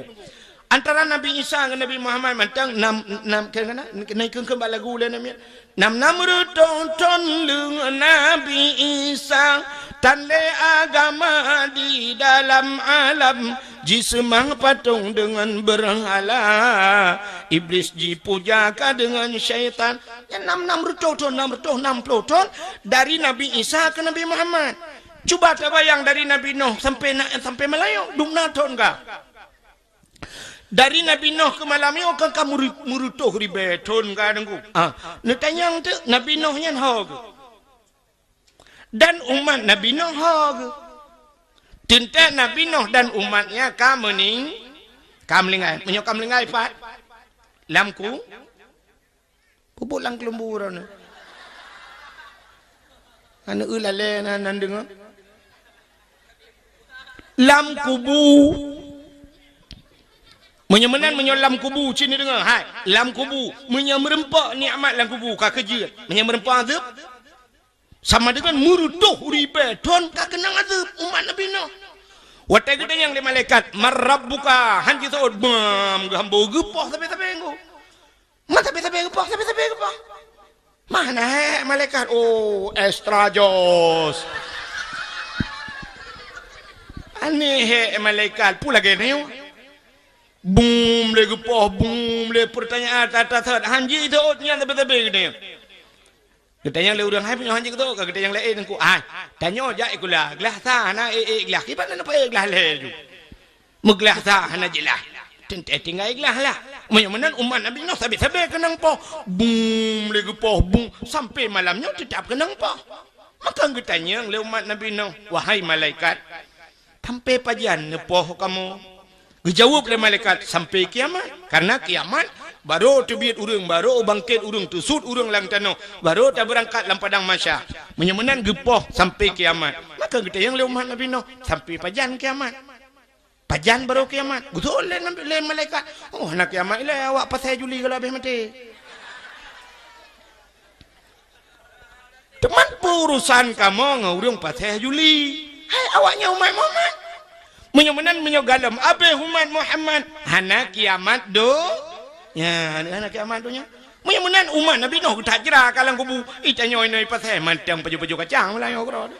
Antara Nabi Isa ngon Nabi Muhammad mantong nam, nam, keu, keu, na, na, na, keu, keu bak lagu lé namiet. Nam, nam reutôh thôn leung Nabi Isa, tan lé agama di dalam alam, jiseumah patong deungon beurhala, Iblis jipuja ka deungon syaitan. Nyan nam, nam reutôh thôn, nam reutôh nam ploh thôn dari Nabi Isa keu Nabi Muhammad. Cuba tabayang dari Nabi Noh sampai na, sampai malam nyoe, dum na thôn ka. Dari Nabi Noh keu malam nyoe kan ka meuri-, meureutoh ribèe thôn ka, Teungku. Ah, neutanyong teuk Nabi Noh nyan ho geuh? Dan umat Nabi Noh ho geuh? Teuntèe Nabi Noh dan umatnya ka meuning-, ka meulinggai. Meunyoe ka meulinggai pat? Lam ku-, Peubuet lam keulumbu droeneuh. Aneuk eu lalè na, nan deungoe. Lam kubu. Meunyoe meunan, meunyoe lam kubu, ci neudeungoe, hai, lam kubu. Meunyoe meureumpok nikmat lam kubu, ka keujeuet. Meunyoe meureumpok azeueb, sama deungon meureutoh ribèe thôn ka keunong azeueb umat Nabi Noh. Watèe geutanyong lé malaikat, "Man rabbuka?" Han jiseuôt, bam, geuhambo geupoh sabe-sabe nyoe. Man sabe-sabe geupoh, sabe-sabe geupoh. Mana hek malaikat? Oh, extra jos. Aneh hek malaikat, peue lagèe nyoe? Bum lé geupoh, bum lé, pertanyaan atas-atas, han jiseuôt nyan sabe-sabe geutanyoe. Geutanyong lé ureueng, "Hai, meunyoe han jiseuôt, ka geutanyong lé, eh, Teungku, ai, tanyoe jak sikula, glah sa hana ék-ék glah, kiban na peuék glah lhèe ju." Meuglah sa hana jeulaih. Teuntèe tinggai glah lah. Meunyoe meunan umat Nabi Nuh sabe-sabe keunong poh. Bum lé geupoh bum, sampai malam nyoe teutab keunong poh. Maka geutanyong lé umat Nabi Nuh, "Wahai malaikat, sampai pajan neupoh kamoe?" Geujaweueb lé malaikat, "Sampai kiamat." Karena kiamat, barô teubiet ureueng, barô bangkét ureueng, teusut ureueng lam tanoh, barô tabeurangkat lam padang mahsyar. Meunyoe meunan geupoh sampai kiamat. Maka geutanyong lé umat Nabi Nuh, "Sampai pajan kiamat?" Pajan barô kiamat? Geutôh lé, lé malaikat. Oh, hana kiamat ilèe, awak pasai juli gohlom abéh maté. Teuma peue urusan kamoe ngon ureueng pasai juli? Hai awaknyan umat Muhammad. Meunyoe meunan, meunyoe gohlom abéh umat Muhammad, hana kiamat do-, nya, hana kiamat donya. Meunyoe meunan umat Nabi Nuh geutajra ka lam kubu, itanyoe inoe pasai mantong pajoh-pajoh kacang meulayeue keudroe.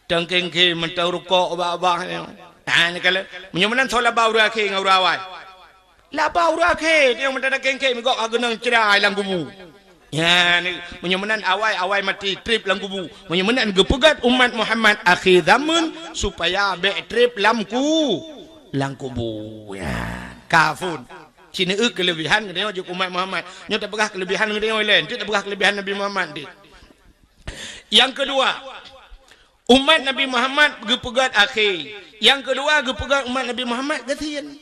Teukéng-kéng mantong rukok bak-bak nyoe. Nah, nyoe kala, meunyoe meunan soe laba ureueng akhé ngon ureueng awai? Laba ureueng akhé, nyoe mantong teukéng-kéng migok ka geunong cerai lam kubu. Nyan, meunyoe meunan awai, awai maté trép lam kubu. Meunyoe meunan geupeugöt umat Muhammad akhé zameun supaya bèk trép lam ku-, lam kubu. Nyan, kafun. Ci neueu keuleubihan geutanyoe jeuet umat Muhammad. Nyoe tapeugah keuleubihan geutanyoe ilèe, eunteuk tapeugah keuleubihan Nabi Muhammad deh. Nyang keudua, umat Nabi Muhammad geupeugöt akhé. Nyang keudua geupeugöt umat Nabi Muhammad gasien.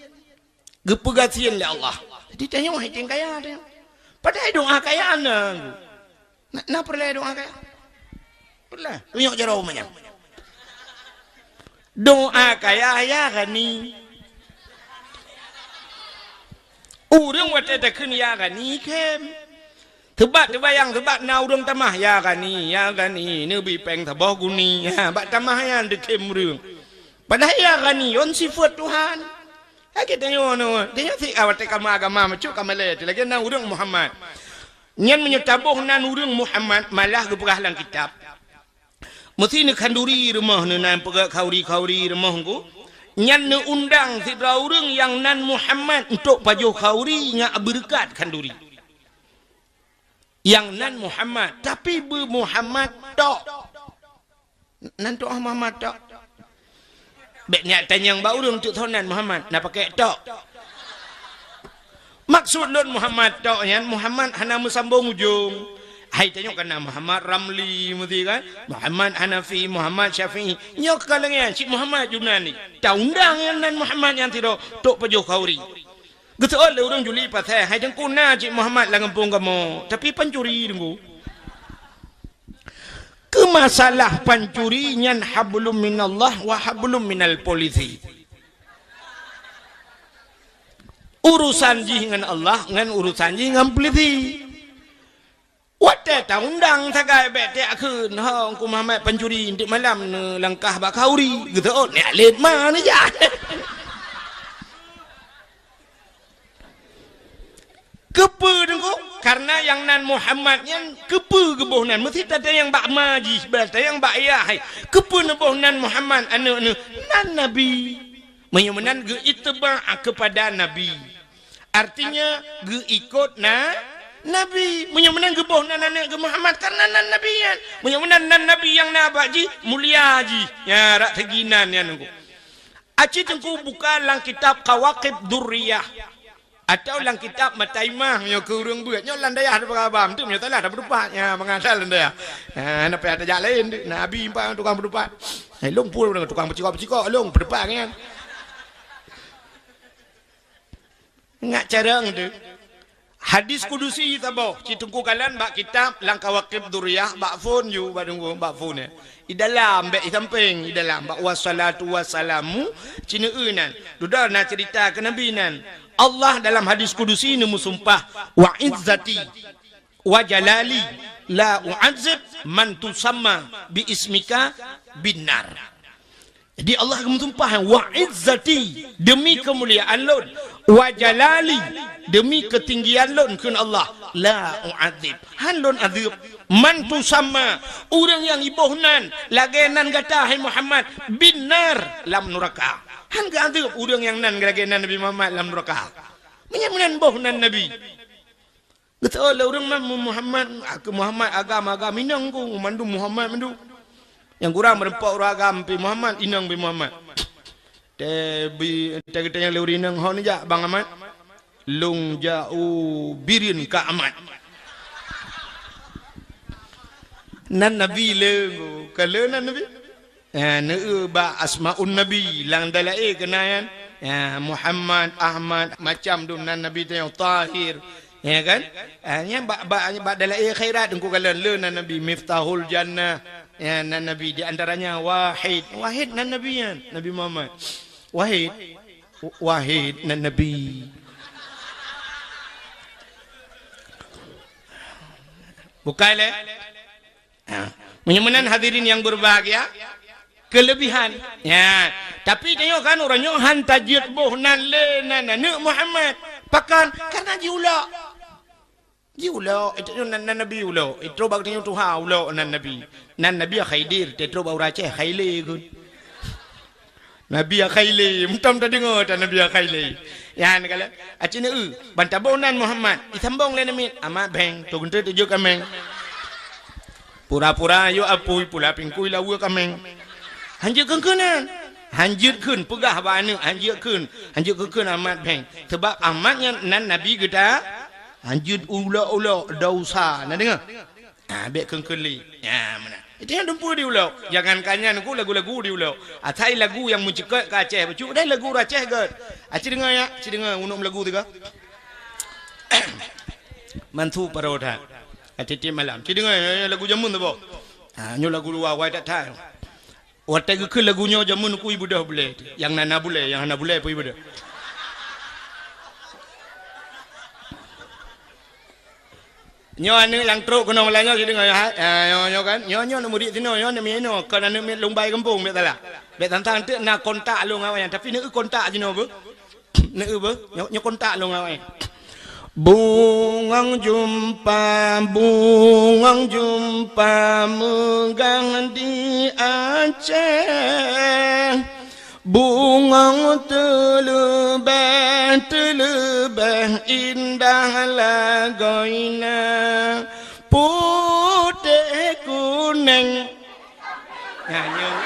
Geupeugöt gasien lé Allah. Jadi tanyoe hai teuh kaya tanyoe. Padahai doa kaya na. Na, na peureulèe doa kaya? Peureulèe. Tunyok jaroe meunyoe. Doa kaya, "Ya Ghani." Ureueng watèe takheun "Ya Ghani" khém. Teubat teubayang, teubat na ureueng tamah, "Ya Ghani, ya Ghani, neubi pèng saboh guni." Ha, bak tamah nyan teukhém ureueng. Padahai "Ya Ghani" nyan sifeuet Tuhan. Lagèe tanyoe nyoe, tanyoe si awai teuh ka meu agama meucok ka malèe, lagèe na ureueng Muhammad. Nyan meunyoe taboh nan ureueng Muhammad, malah geupeugah lam kitab. Meusi neukhanduri rumoh neuh, nan peugöt khanduri-khanduri rumoh ngku. Nyan neuundang sidroe ureueng nyang nan Muhammad untuk pajoh khanduri ngon beureukat khanduri. Nyang nan Muhammad, tapi beu Muhammad tok. Nan tok Muhammad tok. Bèk neutanyong bak ureueng tok soe nan Muhammad, na pakè tok. Maksud lôn Muhammad tok nyan, Muhammad hana meusambông ujông. Hai tanyoe ka na Muhammad Ramli meusti kan? Muhammad Hanafi, Muhammad Syafi'i. Nyoe ka lagèe nyan, cit Muhammad Junani. Taundang nyang nan Muhammad nyan sidroe, tok pajoh khanduri. Geuseuôt lé ureueng juli pasai, "Hai Teungku, na cit Muhammad lam gampông kamoe, tapi pancuri Teungku." Masalah pancuri nyan hablum minallah wa hablum minal polisi. Urusan jih ngon Allah, ngon urusan jih ngon polisi. Watée taundang sagai bék tiak kheun, "Ho, Teungku Muhammad pancuri, nteuk malam neulangkah bak khauri." Geuteuôt, "Nyak lét ma neujak." Keupeue Teungku? Karena nyang nan Muhammad nyan keupeue geuboh nan? Meusti tatanyong bak ma jih, bak tanyong bak ayah, hai. Keupeue neuboh nan Muhammad aneuëk neuh? Nan Nabi. Meunyoe meunan geuittiba' kepada Nabi. Artinya, geuikot na Nabi. Meunyoe meunan geuboh nan aneuëk geuh Muhammad, karena nan Nabi nyan. Meunyoe meunan nan Nabi nyang na bak jih, mulia jih. Ya, rak segi nan nyan Teungku. Aci Teungku buka lam kitab Kawakib Durriyah. Atawa lam kitab Mataimah, meunyoe keu ureuëng beuet. Nyoe lam dayah tapeugah haba, meuteuk meunyoe salah tapeutupat. Ya, mangat that lam dayah. Ya, na payah tajak laén, na abi empat tukang peutupat. Eh, lôn pun tukang peucikok-peucikok, lôn peutupat nyan. Ingat carông tu. Hadis kudusi saboh, ci Teungku kalon bak kitab lam Kawakib Durriyah, bak phon ju, bak Teungku, bak phon, ya. Di dalam, bék di sampéng, di dalam, bak wassalatu wassalamu, ci neueu nan. Dudoe na cerita keu Nabi nan. Allah dalam hadis kudusi neumeusumpah, "Wa izzati wa jalali la u'adzib man tusamma bi ismika binnar." Jadi Allah geumeusumpah, "Wa izzati," demi keumuliaan lôn, "wa jalali," demi keutinggian lôn, kheun Allah, "la u'adzib," hán lôn azeueb, "man tusamma," ureuëng nyang iboh nan lagée nan gata, hai Muhammad, "binnar," lam nuraka. Hán geuazeueb ureuëng nyang nan lagée nan Nabi Muhammad lam nuraka. Meunyoe meunan boh nan Nabi. Geuteuôt lé ureuëng nan Muhammad, keu Muhammad agam-agam inong ku, mandum Muhammad mandum. Nyang kurang meureumpok ureuëng agam pih Muhammad, inong pih Muhammad. Teubi, teugeutanyong lé ureuëng inong, "Ho neujak Bang Ahmad?" "Lôn jak u Bireuen Kak Ahmad." Nan Nabi le, ka le nan Nabi. Eh, neueu bak Asmaun Nabi, lam dalai keunan. Ya, Muhammad, Ahmad, macam dum nan Nabi teuh, Tahir. Ya kan? Eh, nyan bak, bak, bak dalai khairat Teungku kalon le nan Nabi Miftahul Jannah. Ya, nan Nabi di antaranya Wahid. Wahid nan Nabi nyan, Nabi Muhammad. Wahid. Wahid nan Nabi. Bukai le? Ha. Meunyoe meunan hadirin nyang berbahagia, keulebihan. Ya. Tapi tanyoe kan uroe nyoe han tajeuet boh nan le nan aneuëk Muhammad. Pakon? Karena jiulok. Jiulok, itu nan, nan Nabi ulok. Itu bak tanyoe tuha ulok nan Nabi. Nan Nabi Khaidir, teutro bak ureuëng Aceh, Khaile kheun. Nabi Akhaile, meutam tadeungoe tan Nabi Akhaile. Nyan kala, aci neu, ban taboh nan Muhammad, isambong lé namiet, amat beng, tu geunteuk tujok kameng. Pura-pura yôk apui, pula pingkui lawa kameng. Hanjeuet kheun keunan. Hanjeuet kheun peugah bak aneuk, hanjeuet kheun. Hanjeuet kheun keunan amat beng. Sebab amat nyan nan Nabi geuda, hanjeuet ulok-ulok dosa. Na deungoe? Ha, bék kheun-kheun lé. Ha, meunan. Itu nyang dumpeue diulok. Jangankan nyan ku lagu-lagu diulok. Asai lagu nyang meuceukeut ka Aceh bacut, deh lagu Aceh gét. Aci deungoe ya, aci deungoe unok lagu tiga. Mantu paro that. Aci tiep malam. Aci deungoe ya, ya, lagu jameun tu boh. Ha, nyoe lagu luwa wai that that. Watée geukheun lagu nyoe jameun ku ibeudôh bulée. Nyang na-na bulée, nyang hana bulée pun ibeudôh. Nyoe aneuk nyang trok keunong lam nyoe sideungoe, ha? Ah, nyoe, nyoe kan? Nyoe, nyoe aneuk murit sinoe, nyoe aneuk miet inoe, kon aneuk miet lôn bai gampông, bék salah. Bék tantang teuk na kontak lôn ngon awaknyan, tapi neu kontak jinoe beuh. Neu beuh, nyoe, nyoe kontak lôn ngon awaknyan. Bungong jumpa, bungong jumpa meugah di Aceh. Bungong teuleubeh, teuleubeh indah lagoina, putéh kunéng. Nyan nyoe.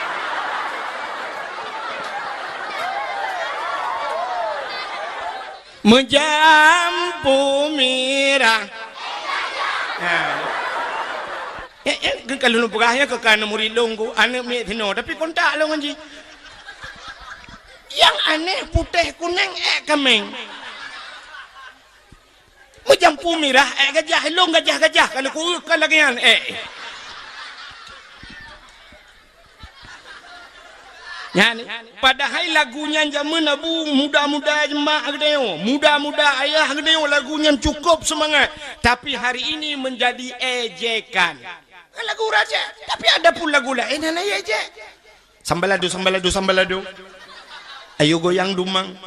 Meujampu mirah. Nyan. Eh, eh, keu ka lôn peugah nyan keu ka aneuk murit lôn ku, aneuk miet sinoe, tapi kontak lôn ngon jih. Nyang aneh putéh kunéng ék kameng. Meujampu mirah ék gajah, lôn gajah-gajah ka lôn ku, ka lagée nyan ék. Nyan, padahai lagu nyan jameun Abu, muda-muda jeumaah geutanyoe, muda-muda ayah geutanyoe, lagu nyan cukup seumangat, tapi hari ini menjadi ejekan. Kan lagu ureueng Aceh, tapi adapun lagu laén hana ejek. Sambalado, sambalado, sambalado. Ayo goyang dumang.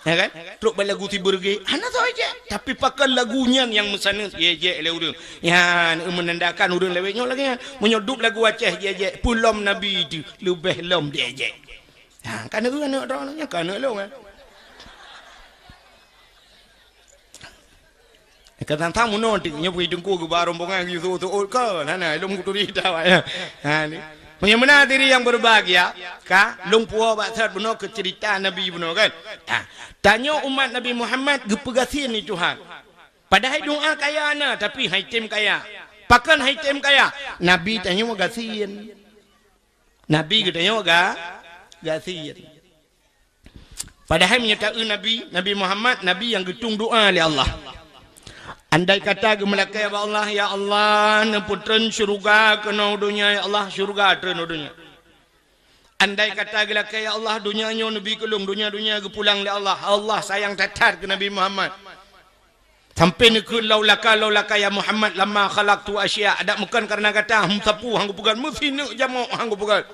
Ya kan? Trok bak lagu si beureuge, hana soe ejek. Tapi pakon lagu nyan nyang meusaneut ejek lé ureueng. Nyan menandakan ureueng lawét nyoe lagée nyan. Meunyoe duek lagu Aceh ejek, peue lom Nabi teuh leubeh lom diejek. Ha, kan ureueng aneuk droe nyan kan aneuk lôn, eh. Kadang-kadang meunoe teuk nyoe pih teungku geuba rombongan geuyue seuôt-seuôt kon, hana lôn kuturi ita awak nyan. Ha ni. Meunyoe meunan hadirin yang berbahagia, ka lôn puwoe bak sot bunoe keu cerita Nabi bunoe kan. Ha. Tanyoe umat Nabi Muhammad geupeugasien lé Tuhan. Padahai doa kaya na, tapi han item kaya. Pakon han item kaya? Nabi tanyoe gasien. Nabi geutanyoe ga-, gasien. Padahai meunyoe taeu Nabi, Nabi Muhammad, Nabi nyang geutung doa lé Allah. Andai kata geumeulakée bak Allah, "Ya Allah, neupeutreun syeuruga keunoe donya, ya Allah, syeuruga treun u donya." Andai kata geulakée, "Ya Allah, donya nyoe neubi keu lôn, donya-donya geupulang lé Allah." Allah sayang that-that keu Nabi Muhammad. Sampai neukheun, "Laulaka, laulaka ya Muhammad lama khalaqtu asya." Adak meukon kareuna gata, hum sapu han geupeugét, meusineuk jamok han geupeugét.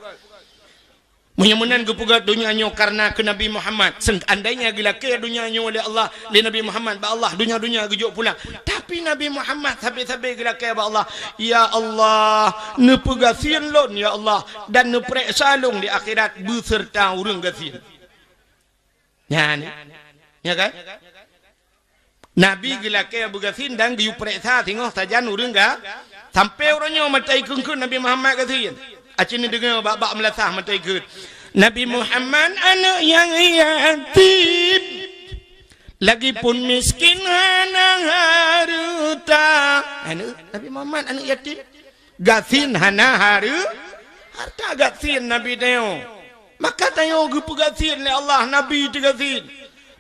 Meunyoe meunan geupeugét donya nyoe kareuna keu Nabi Muhammad, seandainya geulakée donya nyoe lé Allah, lé Nabi Muhammad bak Allah, donya-donya geujok pulang. Tapi Nabi Muhammad sabe-sabe geulakée bak Allah, "Ya Allah, neupeugasien lôn, ya Allah, dan neupareksa lôn di akhirat beuseurta ureuëng gasien." Nyan, ya kan? Nabi geulakée beugasien dan geuyue pareksa singoh sajan ureuëng ga-, sampai uroe nyoe mata ikheun-kheun Nabi Muhammad gasien. Aci neudeungoe bak-bak meulasah mata ikheun. Nabi Muhammad aneuëk nyang yatim, lagipun miskin hana hareuta. Aneuëk Nabi Muhammad aneuëk yatim. Gasien hana hareu-, hareuta gasien Nabi tanyoe. Maka tanyoe geupeugasien lé Allah, Nabi teugasien.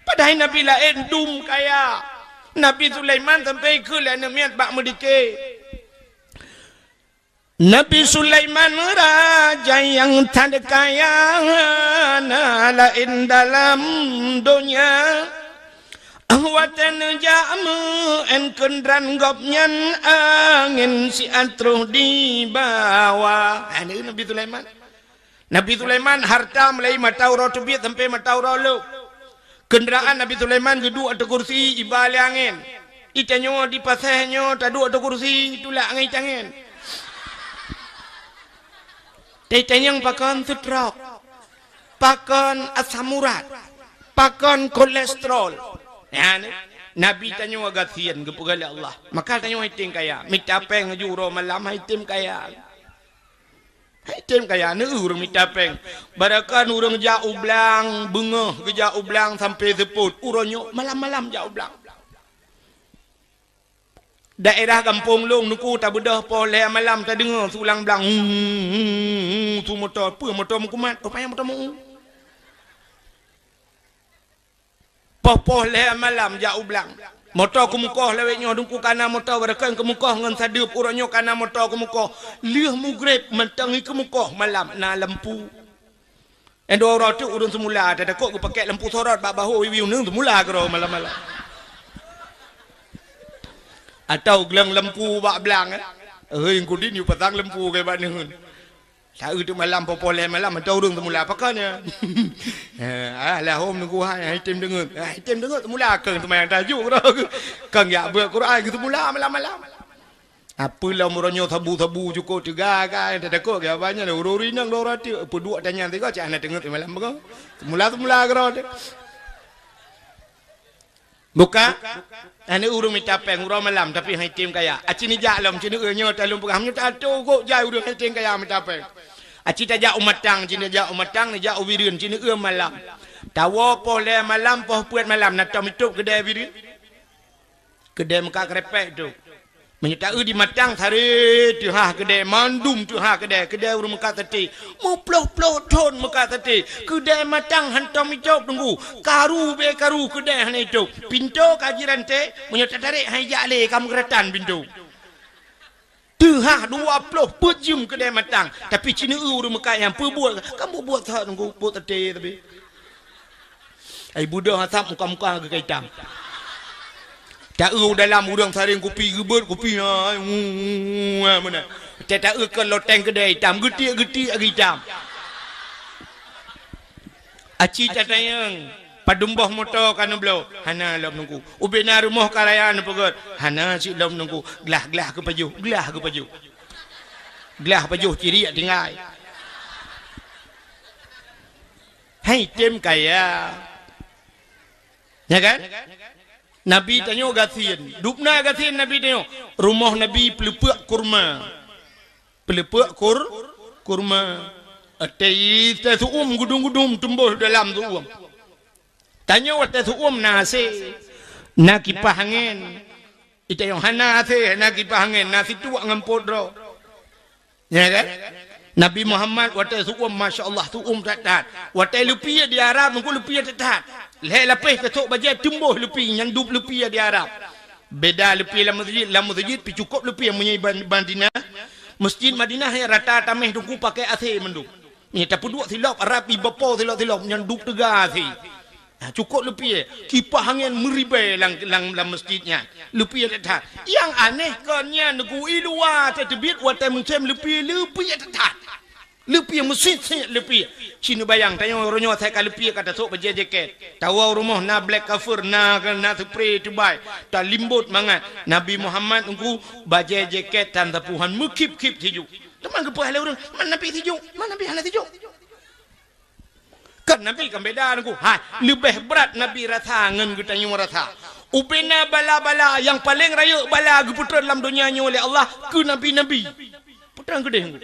Padahai Nabi laén dum kaya. Nabi Sulaiman sampai keu lé aneuëk miet bak meudike. Nabi Sulaiman raja nyang that kaya, hana laén dalam donya. Watée neujak meu-én keudroe gobnyan, angén siat troh dibawa. Aneuëk Nabi Sulaiman. Nabi Sulaiman hareuta mulai mata uroe teubiet sampai mata uroe lhok. Keundaraan Nabi Sulaiman geuduek ateueh kursi iba lé angén. Itanyoe di pasé nyoe taduek ateueh kursi tulak ngon itangen. Teuh tanyong pakon seutrok. Pakon asam urat, pakon kolesterol. Nyan, Nabi tanyoe gasien geupeugah lé Allah. Maka tanyoe han item kaya, mita péng aju uroe malam han item kaya. Han item kaya, neueu ureuëng mita péng. Barakon ureuëng jak u blang, beungoh geujak u blang sampai seupôt. Uroe nyoe malam-malam jak u blang. Daerah gampông lôn, Teungku, tabeudôh poh lhée malam tadeungoe su lam blang, "Huu, huu, huu," su moto. Peue moto meukumat? Rupanya moto meu-u. Poh-poh lhée malam jak u blang. Moto keumukoh lawét nyoe, Teungku, kana moto, barakon keumukoh ngon sadeueb, uroe nyoe kana moto keumukoh. Lheueh mugreb mantong keumukoh malam na lampu. Nyang dua uroe teuk ureuëng seumula, tatakot geupakék lampu sorot bak bahô wiwi ureuëng seumula keudroe malam-malam. Atau glöng lampu bak blang, eh. Hei, Teungku, di neuyue pasang lampu keu bak neuheun. Saeu teuk malam, poh-poh lhée malam, atau ureuëng seumula, pakon nyan? Eh, ah, lahom Teungku, hai, hai item deungeut. Hai item deungeut, seumula keu seumayang tahajud keudroe. Keu jak beuet Quran keu seumula malam-malam. Apeue lom uroe nyoe sabu-sabu cukôp teuga ka, tatakot keu abah nyan, ureuëng inong dua uroe teuk, peuduek tanyan sigoe, cit hana teungeut malam beungoh. Seumula-seumula keudroe teuk. Buka, aneuëk ureuëng mita péng uroe malam, tapi han item kaya. Aci neujak lom, ci neueu nyoe taleueng peugah, meunyoe tato gok jai ureuëng han item kaya mita péng. Aci tajak u Matang, ci neujak u Matang, neujak u Bireuen, ci neueu malam. Tawoe poh lhée malam, poh peuet malam, na tom itôb keudè Bireuen. Keudè meukat keureupeuk tu. Meunyoe taeu di Matang, saré teuhah keudè, mandum teuhah keudè, keudè ureuëng meukat saté. Meuploh-ploh thon meukat saté. Keudè Matang hantom itôb, Teungku. Karu bé karu keudè hana itôb. Pintoe ka jiranté, meunyoe tatarek han ijak lé, ka meugeuratan pintoe. Teuhah dua ploh peuet jeuem keudè matang, tapi ci neu-eu ureueng meukat nyan peubuet, kan buet-buet that nunggu buet até tapi. Ai beudôh asab muka-muka geukai itam. Ta-eu dalam ureueng saréng kupi geubeuet kupi, ai, meunan. Ta-eu keu loteng keudè itam, geutiek-geutiek lagèe itam. Aci tatanyong, padum boh moto ka neubloe? Hana lom nunggu. Ubena rumoh ka raya neupeugöt? Hana cit lom nunggu. Glah-glah geupajoh, glah geupajoh. Glah pajoh ciriek tinggai. Hai tem kaya. Ya kan? Nabi tanyoe gasien. Dubna gasien Nabi tanyoe. Rumoh Nabi peuleupeuk kurma. Peuleupeuk kur-, kurma. Watèe, watèe seu-uem gudum-gudum tumboh dalam seu-uem. Tanyoe watèe seu-uem na asèe, na kipah angèn. Di tanyoe hana asèe, na kipah angèn, na situek ngon pot droe. Ya kan? Nabi Muhammad watèe seu-uem, masya Allah, seu-uem that-that. Watèe leupie di Arab, nunggu leupie that-that. Lhèe lapèh tasôk bajèe tumboh leupie, nyan dub leupie di Arab. Beda leupie lam meuseujid, lam meuseujid pih cukôp leupie meunyoe ban-, Madinah. Meuseujid Madinah nyan rata tamèh teungku pakèk asèe mandum. Nyan tapeuduek silop, Arab iba po silop-silop, nyan dub teuga asèe. Ha, cukôp leupie, kipah angèn meuribèe lam, lam, lam meuseujid nyan. Leupie that-that. Nyang aneh kon nyan, nunggu i luwa teubiet watèe musém leupie, leupie that-that. Leupie meusit-sit leupie. Ci neubayang, tanyoe uroe nyoe asai ka leupie ka tasôk bajèe jakèt. Tawoe u rumoh na black cover, na, na spray teubai. Talimbot mangat. Nabi Muhammad nunggu bajèe jakèt tan sapuhan meukhip-khip sijuek. Teuma geupeugah lé ureueng, "Man Nabi sijuek, man Nabi hana sijuek." Kan Nabi kan beda nunggu. Hai, leubeh brat Nabi rasa ngon geutanyoe rasa. Ubena bala-bala nyang paleng rayeuk bala geupeutrön lam donya nyoe lé Allah keu nabi-nabi. Peutrön keudeh nunggu.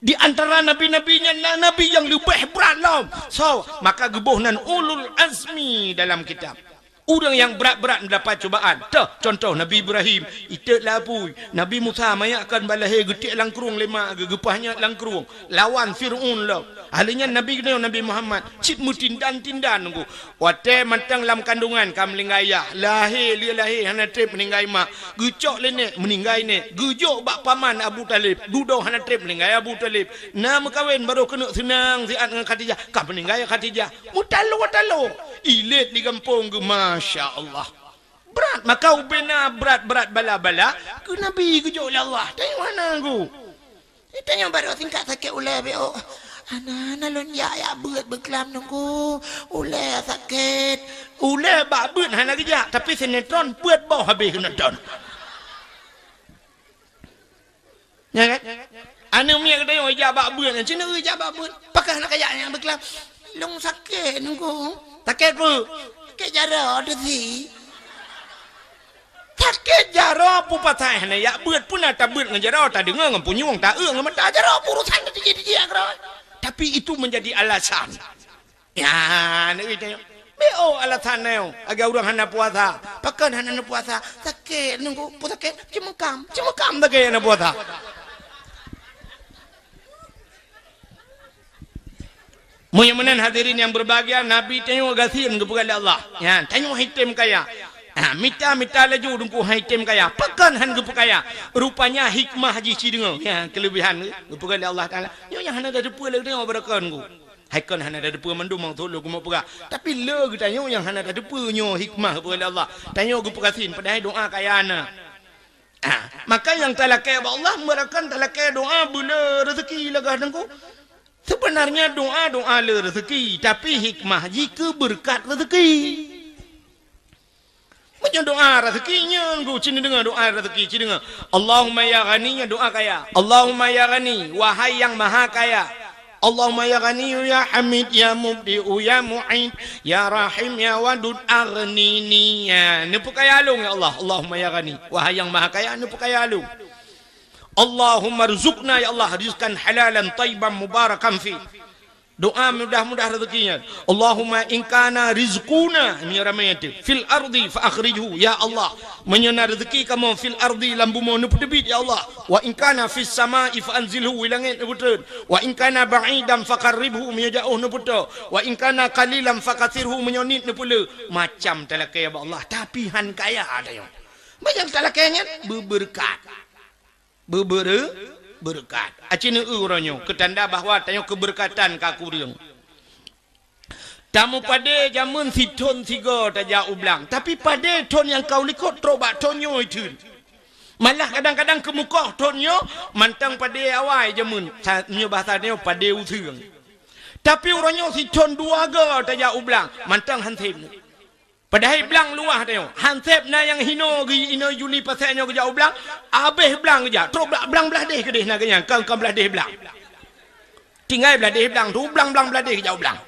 Di antara nabi-nabi nyan na nabi nyang leubeh brat lom. So, maka geuboh nan ulul azmi dalam kitab. Ureueng nyang brat-brat mendapat cubaan. Toh, contoh Nabi Ibrahim, iteuk lapui. Nabi Musa mayakkan balahé geutiek lam krueng lé mak geuh, geupah nyat lam krueng. Lawan Fir'aun lom. Ahli nyan Nabi geutanyoe Nabi Muhammad. Cit meutindan-tindan nunggu. Watèe mantong lam kandungan ka meuninggai yah. Lahé, lheueh lahé hana trép meuninggai mak. Geucok lé nèk, meuninggai nèk. Geujok bak paman Abu Thalib. Dudoe hana trép meuninggai Abu Thalib. Na meukawen barô keuneuk seunang siat ngon Khadijah. Ka meuninggai Khadijah. Meutaloe-taloe. Ilét di gampông geuh, masya Allah. Brat, maka ubena brat-brat bala-bala keu Nabi geujok lé Allah. Tanyoe hana nunggu. Tanyoe barô singkat sakét ulèe beu. Hana, hana lôn jak, jak beuet beuklam nunggu. Ulèe sakét. Ulèe bak beuet hana geujak, tapi sinetron peuet boh habéh sinetron. Nya kan? Aneuk miet geutanyoe ijak bak beuet, cit neu ijak bak beuet. Pakon hana kajak nyang beuklam? Lôn sakét nunggu. Sakét peue? Sakét jaroe teuh si. Sakét jaroe peue pasai hana jak beuet, peue na tabeuet ngon jaroe, tadeungoe ngon punyueng, taeu ngon mata jaroe, peue urusan teuh tijih-tijih keudroe. Tapi itu menjadi alasan. Ya, neu itu. Beu alasan neu, agai ureueng hana puasa. Pakon hana neupuasa? Sakét nunggu, peue sakét? Ceumeukham, ceumeukham sakét hana puasa. Meunyoe meunan hadirin yang berbahagia, Nabi tanyoe gasien geupeugah lé Allah. Ya, tanyoe hai tem kaya. Ha, mita-mita laju teungku hai tem kaya. Pakon han geupeukaya? Rupanya hikmah jih ci deungoe. Ya, keulebihan geupeugah lé Allah Taala. Nyoe nyang hana tateupeue lé tanyoe beureukan ku. Hai kon hana tateupeue mandum meukeusud lôn keumeung peugah. Tapi le geutanyoe nyang hana tateupeue nyoe hikmah geupeugah lé Allah. Tanyoe geupeugasien padahai doa kaya na. Ah, maka nyang talakée bak Allah, meurakan talakée doa beule rezeki lagah teungku. Sebenarnya doa, doa le rezeki, tapi hikmah jih keu beureukat rezeki. Meunyoe doa rezeki nyan, geuh ci neudeungoe doa rezeki, ci deungoe. Allahumma ya Ghani, nyan doa kaya. Allahumma ya Ghani, wahai yang maha kaya. Allahumma ya Ghani, ya Hamid, ya Mubdi'u, ya Mu'id, ya Rahim, ya Wadud, aghnini. Ya, neupeukaya lôn, ya Allah. Allahumma ya Ghani, wahai yang maha kaya, neupeukaya lôn. Allahumma rzuqna, ya Allah, rizqan halalan thayyiban mubarakan fi. Doa mudah-mudah rezeki nyan. Allahumma in kana rizquna, meunyoe ramé teuh, fil ardi fa akhrijhu, ya Allah. Meunyoe na rezeki kamoe fil ardi, lam bumoe, neupeuteubiet, ya Allah. Wa in kana fis sama'i fa anzilhu, u langét neupeutreun. Wa in kana ba'idan fa qarribhu, meunyoe jaôh neupeutoe. Wa in kana qalilan fa katsirhu, meunyoe niet neupeule. Macam talakée bak Allah, tapi han kaya tanyoe. Meunyoe talakée nyan beubeureukat. Beubere-, beureukat. Aci neueu uroe nyoe, keu tanda bahwa tanyoe keubeureukat ka kureueng. Tameupadé jameun sithon sigoe tajak u blang, tapi padé thon nyang ka u likot trok bak thon nyoe itheun. Malah kadang-kadang keumukoh thon nyoe mantong padé awai jameun, sa-, nyoe bahasa nyoe padé useueng. Tapi uroe nyoe sithon dua goe tajak u blang, mantong han sép. Padahai blang luwah tanyoe. Han sép na nyang hinoe geu-, inoe Juli pasai nyoe geujak u blang, abéh blang geujak. Trok bla-, blang blah déh keudeh na geuh nyan, kon, kon blah déh blang. Tinggai blah déh blang tu, blang-blang blah déh geujak u blang.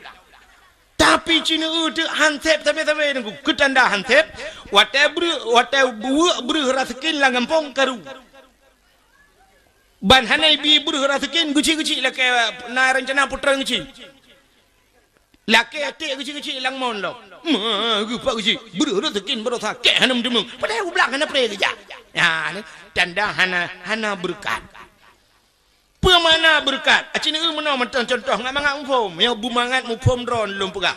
Tapi ci neueu teuk han sép sabe-sabe Teungku. Keu tanda han sép, watée breuh, watée buweuek breuh raseukin lam gampông karu. Ban hana ibi breuh raseukin, geuchik-geuchik lakée na reuncana putra geuchik. Lakée até geuchik-geuchik lam mon lom. Ma, geupak geuchik. Breuh raseukin barosa, kek hana meuteumeung. Padahai u blang hana pré geujak. Ya, ni tanda hana, hana beureukat. Peue makna beureukat? Aci neueu meunoe mantong contoh ngat mangat muphom. Nyoe beumangat muphom droe lôn peugah.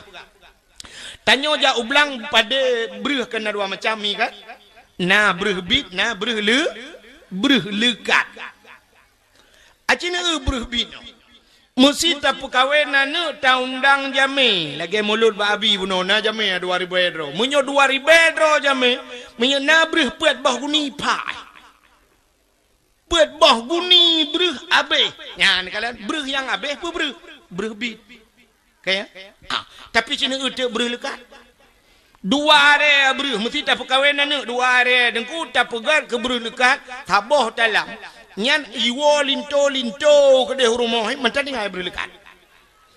Tanyoe jak u blang padé breuh kan na dua macam mi kan? Na breuh bit, na breuh le-, breuh leukat. Aci neueu breuh bit nyoe. Meusi tapeukawen aneuk taundang jamé, lagée mulod bak abi bunoe na jamé dua ribée droe. Meunyoe dua ribée droe jamé, meunyoe na breuh peuet boh guni pah. Peuet boh guni breuh abéh. Nyan kalon breuh nyang abéh peue breuh? Breuh bit. Ka ya? Ah, tapi ci neueu teuk breuh leukat. Dua aré breuh meusti tapeukawen aneuk, dua aré Teungku tapeugét keu breuh leukat, saboh talam. Nyan iwoe linto-linto keudeh u rumoh, mantong tinggai breuh leukat.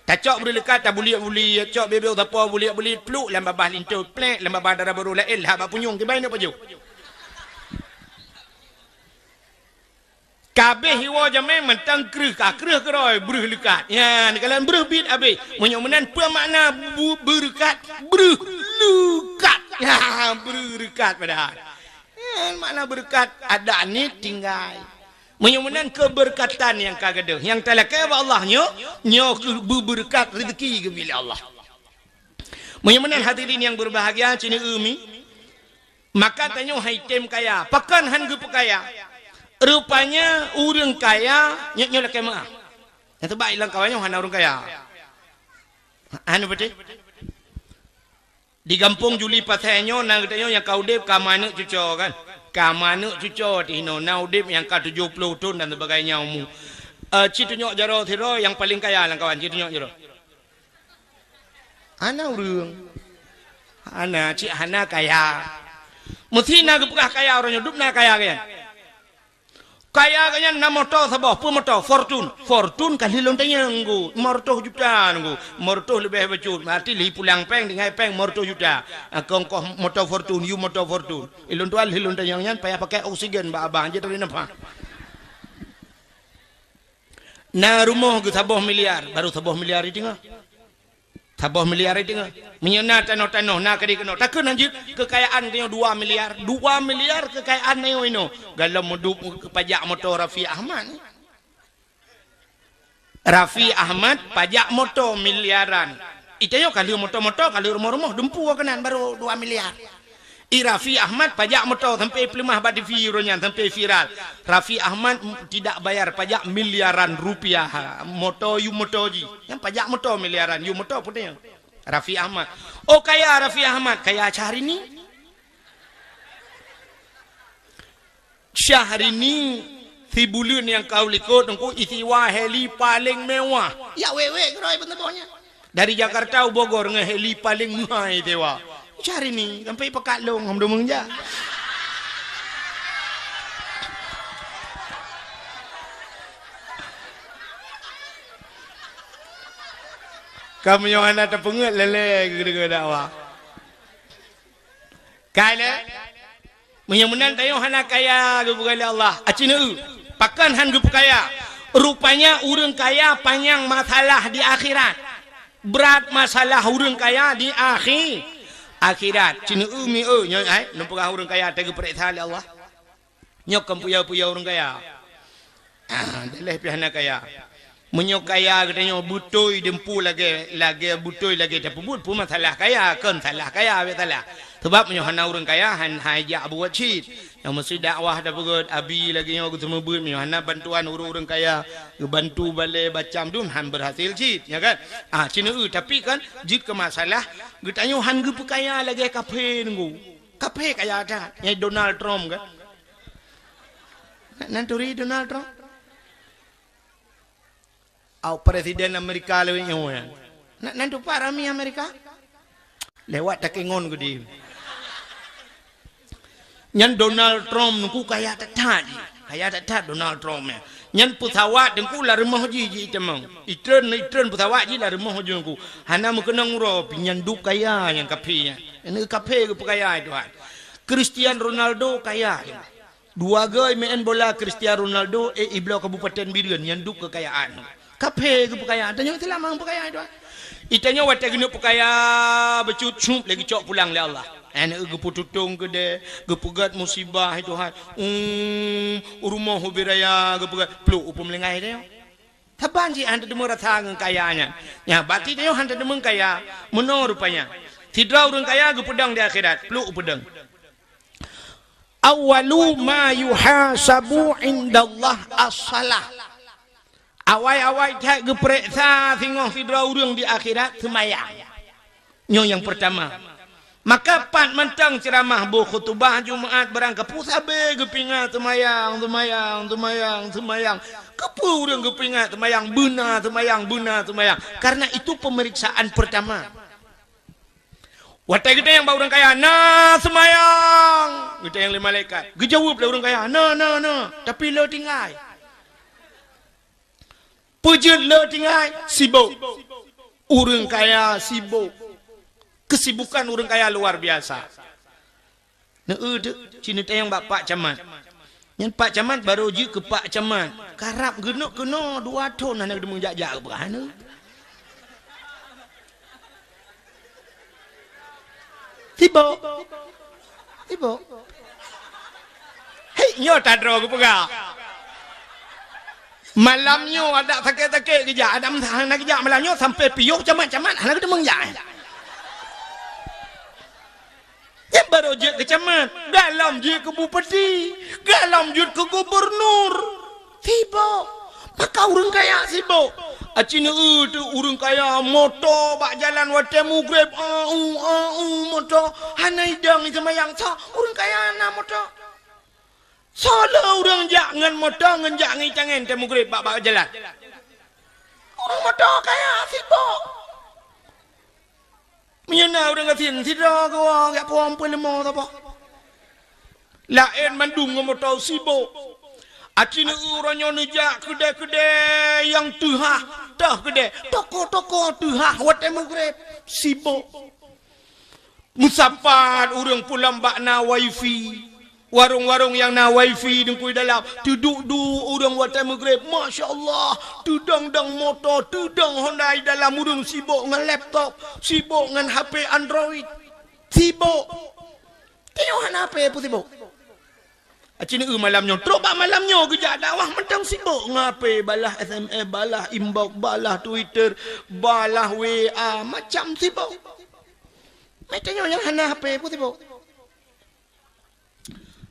Tacok breuh leukat, tabuliek-buliek, cok bebek u sapo, buliek-buliek, pluk lam babah linto, plek lam babah dara barô laén, lhah bak punyueng, kiban neuk pajoh. Ka abéh iwoe jamé mantong kreueh, ka kreueh keudroe breuh leukat. Nyan, kalon breuh bit abéh. Meunyoe meunan peue makna bu-, beureukat? Breuh leukat. Ya, breuh leukat padahai. Nyan makna beureukat, adak niet tinggai. Meunyoe meunan keubeureukat nyang ka gadôh. Nyang talakée bak Allah nyoe, nyoe keuh beu-, beureukat rezeki geubri lé Allah. Meunyoe meunan hadirin nyang beubahgia, ci neueu mi, maka tanyoe han item kaya. Pakon han geupeukaya? Rupanya ureuëng kaya, nyoe, nyoe lakée meuáh. Nyang teuba ilang kawan nyoe hana ureuëng kaya. Hana beutôi? Di gampông Juli pasai nyoe na geutanyoe nyang ka udeb ka meuaneuk cucoe kan? Ka meuaneuk cucoe teuh inoe na udeb nyang ka tujoh ploh thon dan sebagainya umu. Eh, ci tunyok jaroe sidroe nyang paleng kaya lam kawan, ci tunyok jaroe. Hana ureuëng. Hana, cit hana kaya. Meusti na geupeugah kaya uroe nyoe, dum na kaya kan? Kaya geuh nyan na moto saboh, peue moto? Fortune. Fortune ka lheueh lôn tanyong Teungku, lima ratus juta Teungku. Lima ratus leubeh bacut, berarti lheueh pulang péng, tinggai péng lima ratus juta. Ah, kongkoh moto Fortune, yue moto Fortune. Ilôn tuan lheueh lôn tanyong nyan payah pakai oksigen bak abang, jeuet tadi nampak. Na rumoh geuh saboh miliar, baru saboh miliar i teungoh. Saboh miliar i teungoh. Meunyoe na tanoh-tanoh, na keudeh keunoe. Takheun hanjeuet keukayaan tanyoe dua miliar. Dua miliar keukayaan tanyoe inoe. Galom meudup pajak moto Raffi Ahmad. Raffi Ahmad pajak moto miliaran. I tanyoe ka lheueh moto-moto, ka lheueh rumoh-rumoh, dumpu keunan baru dua miliar. I Raffi Ahmad pajak moto sampai peuleumah bak T V uroe nyan sampai viral. Raffi Ahmad m-, tidak bayar pajak miliaran rupiah. Moto yue moto jih. Nyan pajak moto miliaran, yue moto peue nyan? Raffi Ahmad. Oh, kaya Raffi Ahmad, kaya Syahrini. Syahrini sibuleuen nyang ka u likot Teungku isiwa heli paleng mewah. Ya wék-wék keudroe peunteuboh nyan. Dari Jakarta u Bogor ngon heli paleng meuhai isewa. Syahrini sampai pakat lôn hom dum meunja. Kamoe nyoe hana tapeungeut lé-lé geudeungoe dakwah. Kai lé? Meunyoe meunan tanyoe hana kaya geupeugah lé Allah, aci neueu. Pakon han geupeukaya? Rupanya ureuëng kaya panyang masalah di akhirat. Brat masalah ureuëng kaya di akhi-, akhirat. Ci neueu mi eu nyoe ai, neupeugah ureuëng kaya tageupeuriksa lé Allah. Nyoe kon puya-puya ureuëng kaya. Ah, daleh pih hana kaya. Meunyoe kaya geutanyoe beutôi deumpu lagée, lagée beutôi lagée tapeubuet peue masalah kaya, kon salah kaya, bék salah. Sebab meunyoe hana ureuëng kaya, han, hai jak buet cit. Nyang meusti dakwah tapeugét, abi lagée nyoe geuseumeubeuet, meunyoe hana bantuan ureuëng-ureuëng kaya, geubantu balée bacam dum han beurhasil cit, ya kan? Ah, cit neu, tapi kan jeuet keu masalah geutanyoe han geupeukaya lagée kaphé nunggu. Kaphé kaya that, nyang Donald Trump kan. Nan turi Donald Trump? Au presiden Amerika lewat nyoe nyan. Nak nan tupat rami Amerika? Lewat takengon gede. Nyan Donald Trump nungku kaya that-that jih. Kaya that-that Donald Trump nyan. Nyan pesawat nungku lam rumoh jih, jih itamong. Itreun, itreun pesawat jih lam rumoh jih nungku. Hana meukeunong uroe pi nyan dup kaya nyang kaphé nyan. Nyan kaphé geupeukaya Tuhan. Cristiano Ronaldo kaya. Dua gei meu'en bola Cristiano Ronaldo, eh, ibloe Kabupaten Bireuen nyang dup keukayaan. Kaphé geupeukaya, tanyoe Islam nyang peukaya itu. Itanyoe watée geuneuk peukaya beucut cup lé geucok pulang lé Allah. Aneuk geupeututong keudeh, geupeugét musibah itu hai. Um, rumoh ubé raya geupeugét pluk u peumeulinggai tanyoe. Saban jih han teudeungoe rasa ngon kaya nyan. Nya bati tanyoe han teudeungoe kaya, meunoe rupanya. Sidroe ureuëng kaya geupeudong di akhirat, pluk u peudong. Awwalu ma yuhasabu indallah as-salah. Awai-awai that geupeuriksa singoh sidroe ureuëng di akhirat seumayang. Nyoe nyang peurtama. Maka pat mantong ceuramah boh khutubah Jumaat barang kapeue sabe geupingat seumayang, seumayang, seumayang, seumayang. Kapeue ureuëng geupingat seumayang, beuna seumayang, beuna seumayang. Karena itu pemeriksaan pertama. Watée geutanyong bak ureuëng kaya, "Na seumayang?" Geutanyong lé malaikat. Geujaweueb lé ureuëng kaya, "Na, na, na, tapi le tinggai." Peue jeuet le tinggai? Sibok. Ureuëng kaya sibok. Kesibukan ureuëng kaya luar biasa. Neu teuk, ci neutanyong bak Pak Camat. Nyan Pak Camat barô jeuet keu Pak Camat. Karab geuneuk keunoe dua thon hana geuteumeung jak-jak keupeue hana. Sibok. Sibok. Hei, nyoe tadroe geupeugah. Malam nyoe adak sakét-sakét geujak, adak hana geujak malam nyoe sampai piôh Camat-Camat hana geuteumeung jak. Nyan barô jeuet keu Camat, galom jeuet keu Bupati, galom jeuet keu Gubernur. Sibok. Maka ureuëng kaya sibok. Aci neu teuk ureuëng kaya moto bak jalan watée mugreb, au, au, moto. Hana idong iseumayang soe, ureuëng kaya na moto. Soe le ureuëng jak ngon moto ngon jak ngon itangen watée mugreb bak, bak jalan. Ureuëng moto kaya sibok. Meunyoe na ureuëng gasien, sidroe geuwoe jak puwoe peuleumô saboh. Laén mandum ngon moto sibok. Aci neu uroe nyoe neujak keudè-keudè nyang teuhah, toh keudè, toko-toko teuhah watée mugreb, sibok. Meusapat ureuëng pulang bak na wifi. Warong-warong nyang na wifi deungkui dalam, teuduek-duek ureuëng watée mugreb, masya Allah, teudong-dong moto, teudong Honda di dalam, ureuëng sibok ngon laptop, sibok ngon H P Android, sibok. Tanyoe hana H P peue sibok. Aci neu malam nyoe, trok bak malam nyoe geujak dakwah mantong sibok ngon H P, balah S M S, balah inbox, balah Twitter, balah W A, macam sibok. Meutanyoe nyang hana H P peue sibok.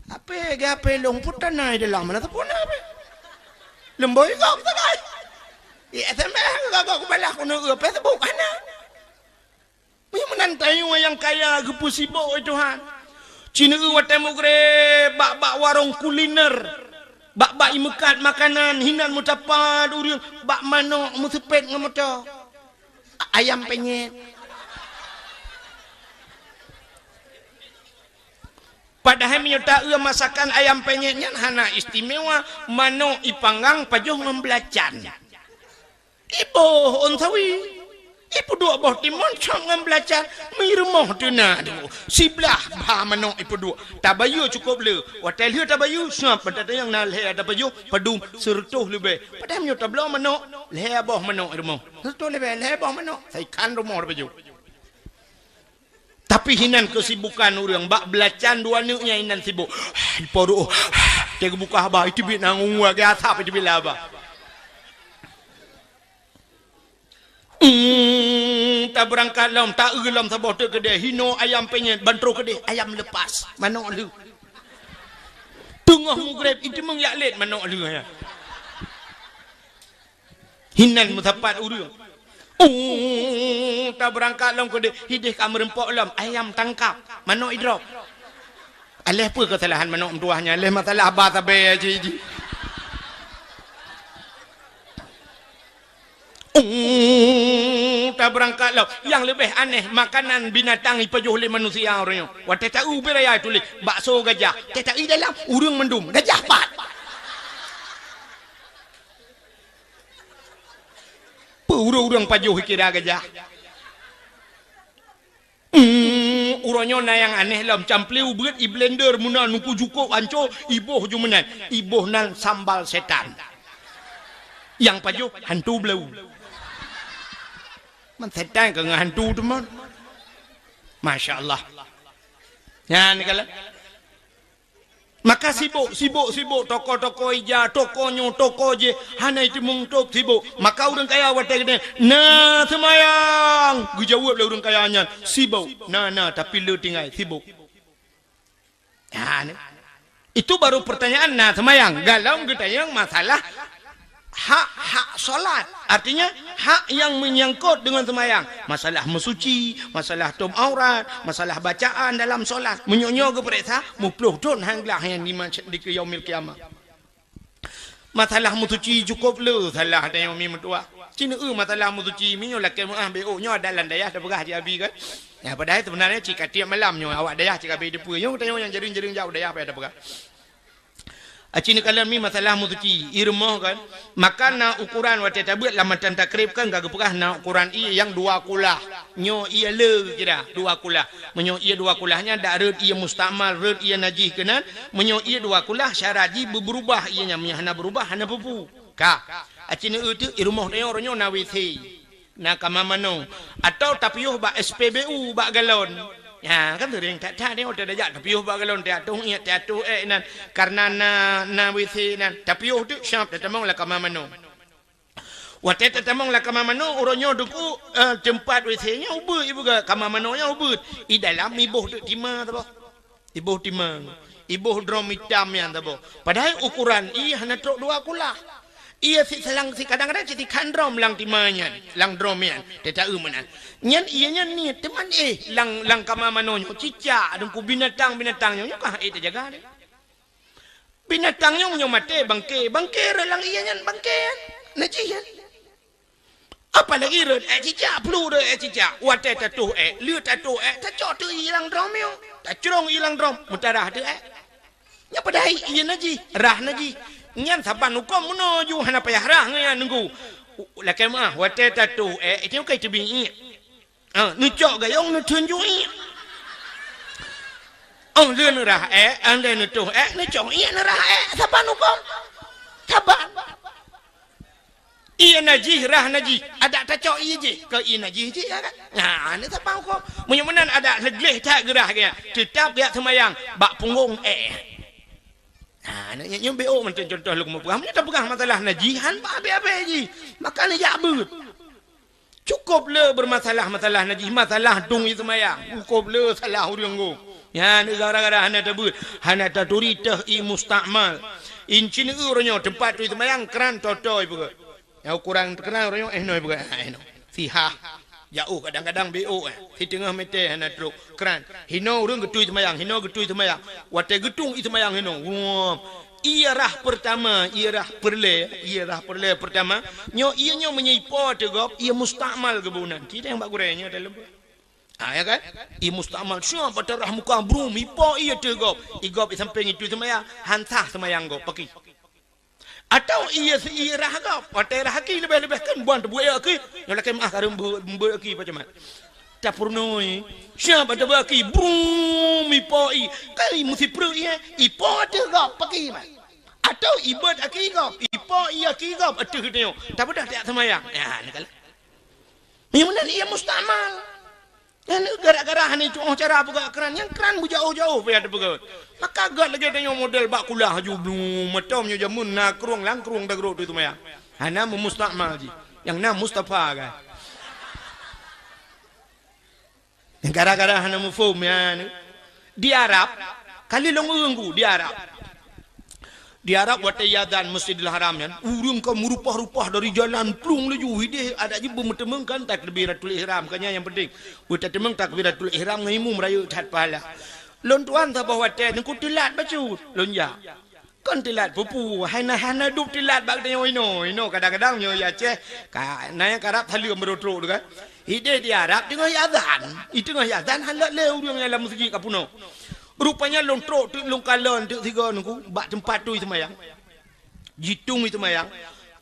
H P geuh H P lôn putana di dalam mana sempurna H P. Leumboi gok sagai. Di S M S gok-gok kubalah keuneuk Facebook hana. Meunyoe meunan tanyoe nyang kaya geupeusibok, oi Tuhan. Ci neu watée mugreb bak-bak warong kuliner, bak-bak imeukat makanan hinan meusapat ureuëng bak manok meuseupet ngon moto. Ayam penyet. Padahai meunyoe taeu masakan ayam penyet nyan hana istimewa, manok ipanggang pajoh ngon belacan. Iboh ôn sawi. Ipeuduek boh timon cok ngon belacan, meurumoh teuna dua. Siblah bha manok ipeuduek. Tabayeue cukôp le. Watée lheueh tabayeue, sab mata tanyong na lhée tapajoh, padum, seureutôh leubeh. Padahai meunyoe tabloe manok, lhée boh manok i rumoh. Seureutôh leubeh, lhée boh manok, saikan rumoh tapajoh. Tapi hinan keusibukan ureuëng bak belacan dua neuk nyan hinan sibok. Di poro, teuka buka haba, iteubiet na ngon lagée asap iteubiet laba. Hmm, tabeurangkat lom, taeu lom saboh teuk keudeh, hinoe ayam penyet, ban troh keudeh, ayam lepas, manok lheueh. Teungoh mugreb, iteumeung jak lét manok lheueh nyan. Hinan meusapat ureuëng. Uh, tabeurangkat lom keudeh, hideh ka meureumpok lom, ayam tangkap, manok idrop. Aléh peue keusalahan manok meutuwah nyan? Aléh masalah ba sabe aja jih. Uh, tabeurangkat lom. Nyang leubeh aneh, makanan binatang ipajoh lé manusia uroe nyoe. Watée ta-eu ubé raya tuléh, bakso gajah. Tée ta-eu dalam, ureuëng mandum, gajah pat. Peue ureuëng-ureuëng pajoh kira gajah? Hmm, uroe nyoe na nyang aneh lom, camplé ubeuet i blender meunan, nuku jukôk hanco, iboh ju meunan, iboh nan sambal setan. Nyang pajoh hantu blau. Man setan keu ngon hantu teuma. Masya Allah. Nyan kalon. Maka sibok, sibok, sibok, toko-toko ija, toko nyoe, toko jih, hana iteumeung tôb sibok. Maka ureuëng kaya watée geutanyoe, "Na seumayang?" Geujaweueb lé ureuëng kaya nyan, "Sibok, na, na, tapi le tinggai, sibok." Nah, ni. Itu baru pertanyaan na seumayang. Galom geutanyong masalah hak-hak solat. Artinya, hak yang menyangkut dengan seumayang. Masalah meusuci, masalah tôb aurat, masalah bacaan dalam solat. Meunyoe nyoe geupeuriksa, muploh thon han glah nyan di mas-, di keu yaumil qiyamah. Masalah meusuci cukôp le salah tanyoe mi meutuwah. Cina eu masalah meusuci, meunyoe lakée meuah B O nyoe ada lam dayah tapeugah cit abi kan. Ya, padahai sebenarnya cit ka tiep malam nyoe awak dayah cit ka abéh teupeue. Nyoe tanyoe nyang jareueng-jareueng jak u dayah payah tapeugah. Aci neukalon mi masalah meusuci, i rumoh kan, maka na ukoran watée tabeuet lam matan takrib kan ka geupeugah na ukoran ié nyang dua kulah. Nyoe ié le kira dua kulah. Meunyoe ié dua kulah nyan dak rhot ié mustakmal, rhot ié najih keunan. Meunyoe ié dua kulah syarat jih beubeurubah ié nyan, meunyoe hana beurubah hana peue-peue. Ka, aci neueu teuk i rumoh tanyoe uroe nyoe na W C. Na kama manoe, atawa tapiôh bak S P B U bak galon. Ya, kan seuring that-that nyoe tajak tapiôh bak galon, teuatoh iék, teuatoh ék nan, kareuna na, na W C nan, tapiôh teuk syab tatamong lam kama manoe. Watée tatamong lam kama manoe, uroe nyoe teungku, eh, teumpat W C nyoe ubeut, ibu kama manoe nyoe ubeut. I dalam iboh teuk tima saboh. Iboh timang, iboh drom itam nyan saboh. Padahai ukoran ié hana trok dua kulah. Ié si selang si kadang-kadang si tikhan drom lam tima nyan, lam drom nyan, teuta-eu meunan. Nyan ié nyan niet teuma éh lam, lam kama manoe nyoe cicak deungku binatang-binatang nyoe, nyoe ka han éh teujaga deh. Binatang nyoe meunyoe maté bangke, bangke rhot lam ié nyan bangke nyan, najih nyan. Apalagi rhot ék cicak, plu rhot ék cicak. Watée tatoh ék, le tatoh ék, tacok teuk ié lam drom nyoe. Tacrong ié lam drom, meutarah teuk ék. Nyan padahai ié najih, rhah najih. Nyan saban huköm meunoe ju hana payah rhah ngon nyan nunggu. Lakée meuah, watée tatoh ék, itu kai teubiet ié. Ha, neucok gayong neutheun ju ié. Oh, le neurhah ék, oh, le neutoh ék, neucok ié neurhah ék. Saban huköm. Saban. Ié najih, rhah najih. Adak tacok ié jih. Keu ié najih jih, ya kan? Nah, ni saban huköm. Meunyoe meunan adak legleh that geurhah geuh, teutap geuh seumayang bak punggong ék. Nah, nyoe, nyoe B O mantong contoh lôn peugah. Meunyoe tapeugah masalah najih, han bak abée-abée jih. Maka neujak beuet. Cukôp le beurmasalah masalah najih, masalah dong ié seumayang. Cukôp le salah ureuëng goh. Nyan gara-gara hana tabeuet, hana taturi teuh ié mustakmal. Incin uroe nyoe teumpat turi seumayang kran toe-toe ipeugah. Nyang ukuran kran uroe nyoe éh noe ipeugah, éh noe. Sihah. Jaoh kadang-kadang B O éh. Siteungoh meter hana trok kran. Hinoe ureuëng geuturi seumayang, hinoe geuturi seumayang. Watée geutung ié seumayang hinoe. Wah. Ié rhah peurtama, ié rhah peureulée, ié rhah peureulée peurtama, nyoe ié nyoe meunyoe ipo ateueh gob, ié mustakmal geuboh nan. Ci deng bak gurée nyoe dalem. Ah, ya kan? Ié mustakmal, siap bak tarah muka brum, ipo ié ateueh gob. Ié gob ié sampéng itu seumayang, han sah seumayang gob, paki. Atawa ié si ié rhah gob, watée rhah aki leubeh-leubeh kan buan teubuet aki, nyoe lakée meuah kareueng beuet aki pacamat. Tapeurunoe, siap bak teubuet aki, brum, ipo ié. Kali meusipreuk ié, ipo ateueh gob, paki mat. Atawa ibeuet aki gob, ipo ié aki gob ateueh geutanyoe. Tapeugah tajak seumayang. Ya, ni kala. Nyang meunan ié mustakmal. Nyan gara-gara hana itu'oh cara peugah kran, nyang kran beujaoh-jaoh payah teupeugah. Maka gét lagée tanyoe model bak kulah aju blu, meutom nyoe jameun na krueng lam krueng dagrok turi seumayang. Hana meumustakmal jih. Nyang na Mustafa kan. Gara-gara hana muphom nyan. Di Arab, kali lôn ureuëng ku di Arab. Di Arab watèe iazan Masjidil Haram nyan, ureueng ka meurupah-rupah dari jalan plueng laju, hideh adak jih beumeuteumeung kan takbiratul ihram, kan nyan nyang penting. Beutateumeung takbiratul ihram ngon imum rayeuk that pahala. Lôn tuan saboh watèe teungku teulat bacut, lôn jak. Kon teulat peue-peue, hana, hana dum teulat bak tanyoe inoe. Inoe kadang-kadang nyoe i Aceh, ka na nyang karab saleuem baru trok tu kan. Hideh di Arab teungoh iazan, i teungoh iazan hana lé ureueng nyang lam meuseujid ka peunoh. Rupanya lôn trok teuk lôn kalon teuk sigoe teungku bak teumpat tui seumayang. Jitueng i seumayang,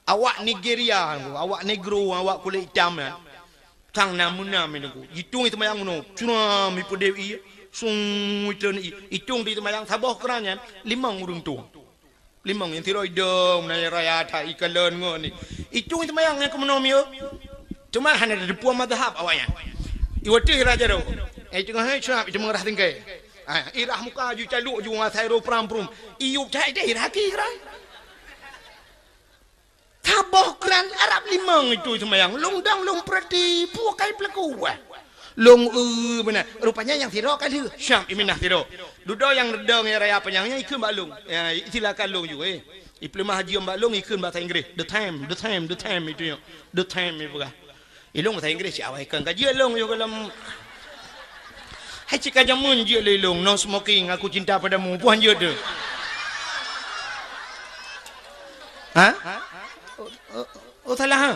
awak Nigeria teungku, awak negro, awak kulét itam nyan. Sang na meunam i teungku. Jitueng i seumayang meunoe, curam i peudeh i, sung i treun i. Itueng di seumayang saboh keuran nyan, limong ureueng tueng. Limong nyang sidroe idong, na nyang raya that i kalon ngon ni. Itueng i seumayang nyang keu meunoe mieu. Cuma hana teupeue mazhab awaknyan. I watèe raja tu. Eh, teungoh hai curam itu meurah tinggai. Ah, irah muka ju caluk ju ngasai ro pram-prum. Iyup that deh irah ki keuran. Saboh keuran Arab limong itu seumayang. Lôn dang lôn peurati, peue kai peulaku, wah. Lôn, eh, beuna. Rupanya nyang sidroe ka lheueh. Syam i minah sidroe. Dudoe nyang reudong nyang raya panyang nyan ikheun bak lôn. Ya, silakan lôn ju, eh. Ipeuleumah haji bak lôn ikheun bahasa Inggris. The time, the time, the time itu nyo. The time ipeugah. Ilôn bahasa Inggris cit awai kön ka jeuet lôn yoh gohlom. Hai cit ka jameun jeuet lé ilôn, no smoking, aku cinta padamu. Puhan jeuet tu. Ha? Oh, oh, oh, salah ha?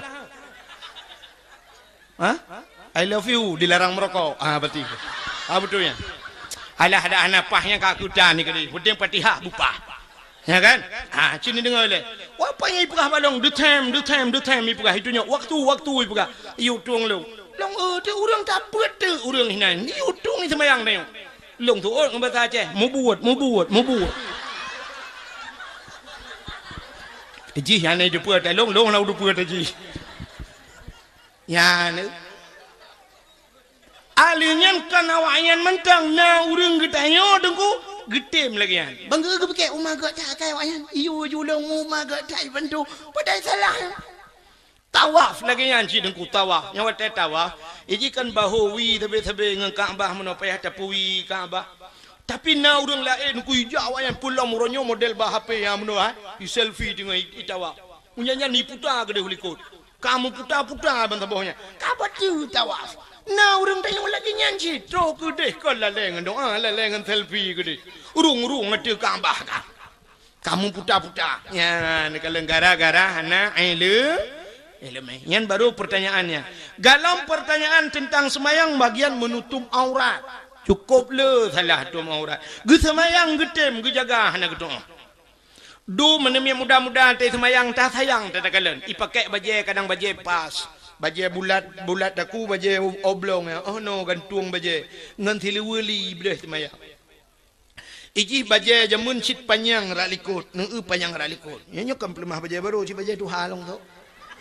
Ha? I love you dilarang merokok. Ah, berarti. Ah, betul nya. Alah, ada hana pah nyang ka aku tan ni kali. Penting Fatihah bupah. Ya kan? Ha, cit neudeungoe lé. Wah, apa nyang ipeugah bak lôn? The time, the time, the time ipeugah. Itu nyoe waktu, waktu ipeugah. Iyup tueng lôn. Lôn, eh, tu ureueng tapeuet tu ureueng hinan. Iyup tueng i seumayang nyoe. Lôn tuot ngon bahasa Aceh. Mubuet, mubuet, mubuet. Jih hana jipeuet lôn, lôn hana jipeuet jih. Nyan. Ahli nyan kon awaknyan mantong na ureueng geutanyoe teungku geutem lagèe nyan. Bangga geupike uma geuh that kai awaknyan. Iyo ju lôn uma geuh that ibantu. Padahai salah. Tawaf lagèe nyan cit teungku tawaf. Nyang watèe tawaf, iji kan bahu wi sabe-sabe ngon Ka'bah meunoe payah tapeuwi Ka'bah. Tapi na ureueng laén kui jak awaknyan peulom uroe nyoe model bah H P nyang meunoe, eh. I selfie teungoh i, i tawaf. Meunyan nyan iputa keudeh u likot. Ka meuputa-puta ban saboh nyan. Ka bateue tawaf. Na ureueng tanyoe lagèe nyan cit, troh keudeh kon lalè ngon doa, lalè ngon selfie keudeh. Urung-urung ateueh Ka'bah ka. Ka meuputa-puta. Nyan, neukalon gara-gara hana ile-, ileumèe. Nyan baru pertanyaannya. Galom pertanyaan tentang seumayang bagian menutup aurat. Cukôp le salah tuem aurat. Geuseumayang geutem geujaga hana geutu'oh. Dum meuneumiet muda-muda teuh seumayang tasayang tatakalon. Ipakèk bajèe kadang bajèe pas. Bajèe bulat, bulat daku, bajèe oblong ya. Oh no gantung bajèe. Ngon siluweue li bleh seumayang. Ijih bajèe jameun cit panyang rak likot, neueu panyang rak likot. Nyoe nyoe kan peuleumah bajèe barô, cit bajèe tuha lôn tu.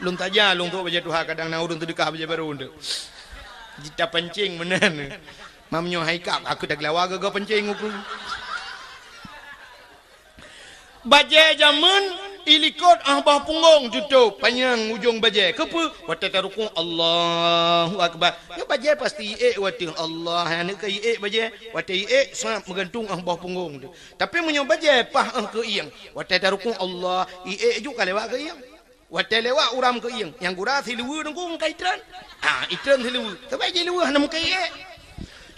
Lôn taja lôn tu bajèe tuha kadang na ureueng teudeukah bajèe barô tu. Jita pancing meunan. Mam nyoe hai kap aku dah gelawa gaga pancing uku. Bajèe jameun i likot ah bah punggong tutôp panyang ujong bajèe. Keupeue? Watèe tarukuk Allahu Akbar. Nyoe bajèe pasti iék watèe Allah. Aneuk ka iék bajèe. Watèe iék sab meugantung ah bah punggong tu. Tapi meunyoe bajèe pah ah keu ieng, watèe tarukuk Allah, iék ju ka lewat keu ieng. Watèe lewat uram keu ieng, nyang gura siluweue nungku meukai treun. Ha, itreun siluweue. Sabab jiluweue hana meukai iék.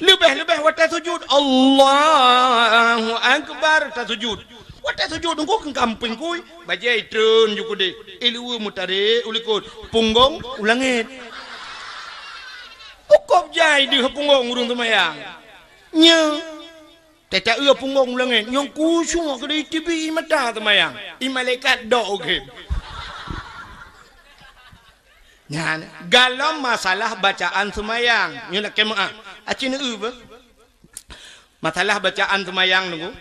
Leubeh-leubeh watèe sujud, Allahu Akbar, tasujud. Watèe sujud nungku keu kamping kui, bajèe itreun ju keudeh. Iluweue meutarek u likot, punggong u langét. Ukôb jai deuh punggong ureueng seumayang. Nyoe. Teuta eu punggong u langét, nyang khusyuk keudeh teubi mata seumayang. I malaikat dok u gét. Nyan, galom masalah bacaan seumayang. Nyoe lakèe meu'ah. Aci neueu beuh. Masalah bacaan seumayang nunggu.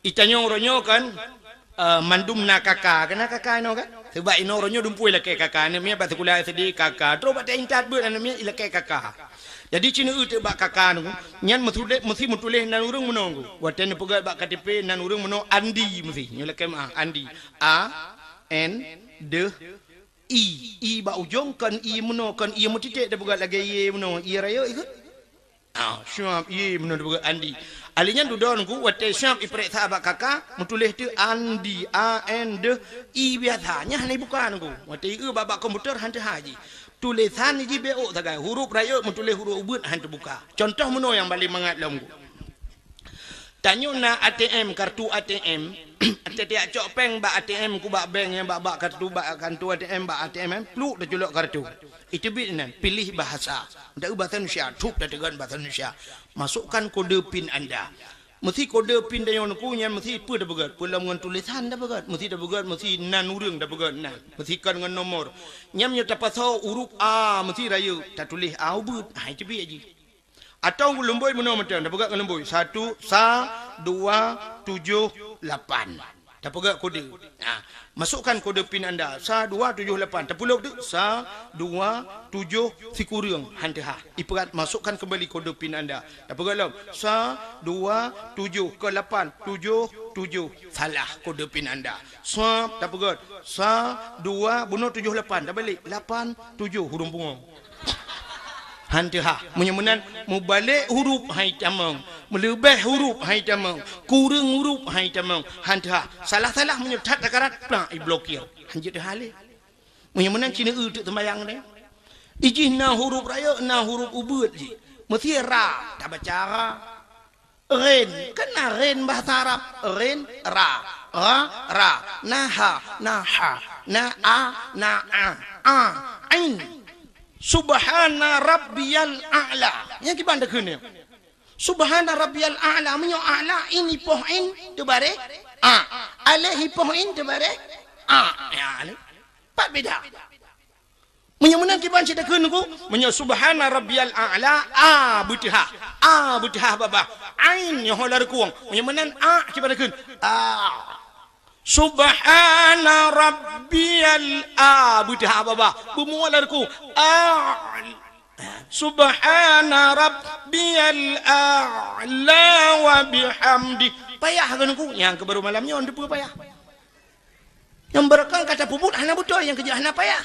Itanyong uroe nyoe kan, eh, mandum na kaka. Kena kaka inoe kan? Sebab inoe uroe nyoe dumpue lakèe kaka. Aneuk miet bak sikula S D kaka. Terus bak intat beuet aneuk miet ilakèe kaka. Jadi, ci neueu teuk bak kaka nunggu, nyan meutuléh, meusi meutuléh nan ureueng meunoe nunggu. Watèe neupeugèt bak K T P nan ureueng meunoe Andi meusi. Nyoe lakèe meu'ah, Andi. A, N, D, I. I bak ujong kon I meunoe, kon I meutitek tapeugèt lagèe ié meunoe. Ié rayeuk ikheun. Ah, siap ié meunoe tapeugèt Andi. Ahli nyan dudoe Teungku, watée siab iprek that bak kaka, meutuléh teuk Andi, A N D I biasa, nyan hana ibuka Teungku. Watée ieu bak, bak komputer han teuhah jih. Tulésan jih bék sagai, huruf rayeuk meutuléh huruf ubeut han teubuka. Cuntoh meunoe nyang paleng mangat lom Teungku. Tanyoe na A T M, kartu A T M, tieb-tieb cok péng bak A T M, ku bak bank nyang bak, bak kartu, bak kantu A T M, bak A T M, pluek taculok kartu. Iteubiet inan, pilih bahasa. Meunan bahasa Indonesia, cup tateugon bahasa Indonesia. Masukkan kode pin anda. Meusi kode pin tanyoe Teungku nyan meusi peue tapeugét? Peue lom ngon tulésan tapeugét? Meusi tapeugét, meusi nan ureuëng tapeugét nan. Meusi kon ngon nomor. Nyan meunyoe tapasoe huruf A, meusi rayeuk, tatuléh A ubeut. Ha, iteubiet jih. Atawa leumbôi meunoe mantong, tapeugét ngon leumbôi. Satu, sa, dua, tujoh, lapan. Tapeugét kode. Ha, masukkan kode pin anda. Sa, dua, tujoh, lapan. Tapeulop teuk. Sa, dua, tujoh, sikureueng. Han teuhah. Ipeugét masukkan kembali kode pin anda. Tapeugét lom. Sa, dua, tujoh, ke lapan. Tujoh, tujoh. Salah kode pin anda. Sa, tapeugét. Sa, dua, bunoe tujoh, lapan. Tabalek. Lapan, tujoh. Hurung pungo. Han teuhah. Meunyoe meunan, mubalek huruf han itamong, meuleubeh huruf han itamong, kureueng huruf han itamong, han teuhah. Salah-salah meunyoe that takarat, plak iblokir. Han jeuet teuhah lé. Meunyoe meunan ci neueu teuk seumayang nyan. Ijih na huruf rayeuk, na huruf ubeut jih. Meusi ra, tabaca ra. Ghin, kan na ghin bahasa Arab. Ghin, ra. Ra, ra. Na ha, na ha. Na a, na a. A, ain. Subhana rabbiyal a'la. Nyang kiban takheun nyoe. Subhana rabbiyal a'la. Meunyoe a'la, in ipoh in, teubareh a. Alif ipoh in, teubareh a. Ya, alif. Pat beda. Meunyoe meunan kiban cit takheun Teungku, meunyoe subhana rabbiyal a'la, a beuteuhah, a beuteuhah babah, ain nyoe ho lam rukung. Meunyoe meunan a kiban takheun, a. Subhana rabbiyal a beuteuhah babah, beumua lam rukung. A. Subhana rabbiyal a'la wa bihamdi. Payah kan Teungku? Nyang keu baru malam nyoe teupeue payah. Nyang beureukan ka tapeubuet hana beutôi, nyang keujeuet hana payah.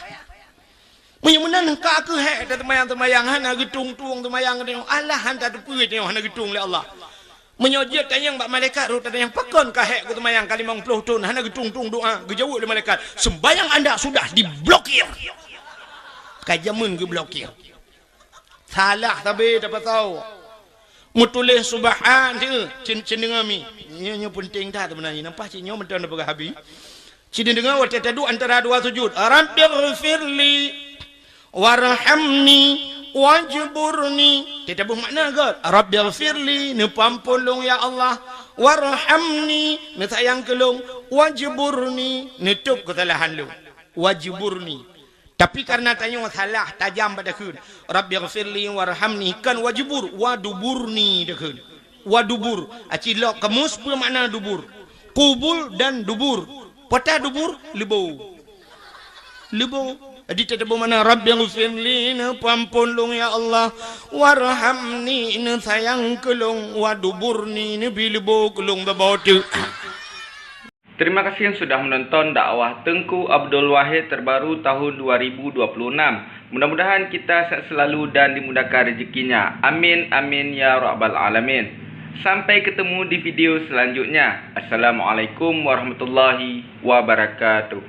Meunyoe meunan ka keuh hék taseumayang-seumayang hana geutung-tung seumayang geutanyoe, alah han tateupeue tanyoe hana geutung lé Allah. Meunyoe jeuet tanyong bak malaikat rot tanyong pakon ka hék geuseumayang ka limong ploh thon hana geutung-tung doa, geujaweueb lé malaikat, "Sembahyang anda sudah diblokir." Ka jameun geublokir. Salah sabe tapasoe. Meutuléh subhan, cen-, cen-, cendeungoe mi. Nyoe, nyoe peunteng that seubeunajih. Nampak cit nyoe mantong tapeugah habéh. Ci neudeungoe watée taduek antara dua sujud. Rabbighfirli warhamni wajburni. Teutabeuh makna gét. Rabbighfirli, neupeuampôn lôn ya Allah. Warhamni, neusayang keu lôn. Wajburni, neutôb keusalahan lôn. Wajburni. Tapi kareuna tanyoe salah tajam bak takheun, "Rabbighfirli warhamni," kon wajbur, waduburni takheun. Wadubur, aci lok kamus peue makna dubur? Kubul dan dubur. Pota dubur, leubo. Leubo. Jadi teutabeuh makna, "Rabbighfirli," neupeuampôn lôn ya Allah, "warhamni," neusayang keu lôn, "waduburni," neubi leubo keu lôn saboh teuk. Terima kasih yang sudah menonton dakwah Teungku Abdul Wahid terbaru tahun dua ribu dua puluh enam. Mudah-mudahan kita sehat selalu dan dimudahkan rezekinya. Amin, amin, ya rabbal alamin. Sampai ketemu di video selanjutnya. Assalamualaikum warahmatullahi wabarakatuh.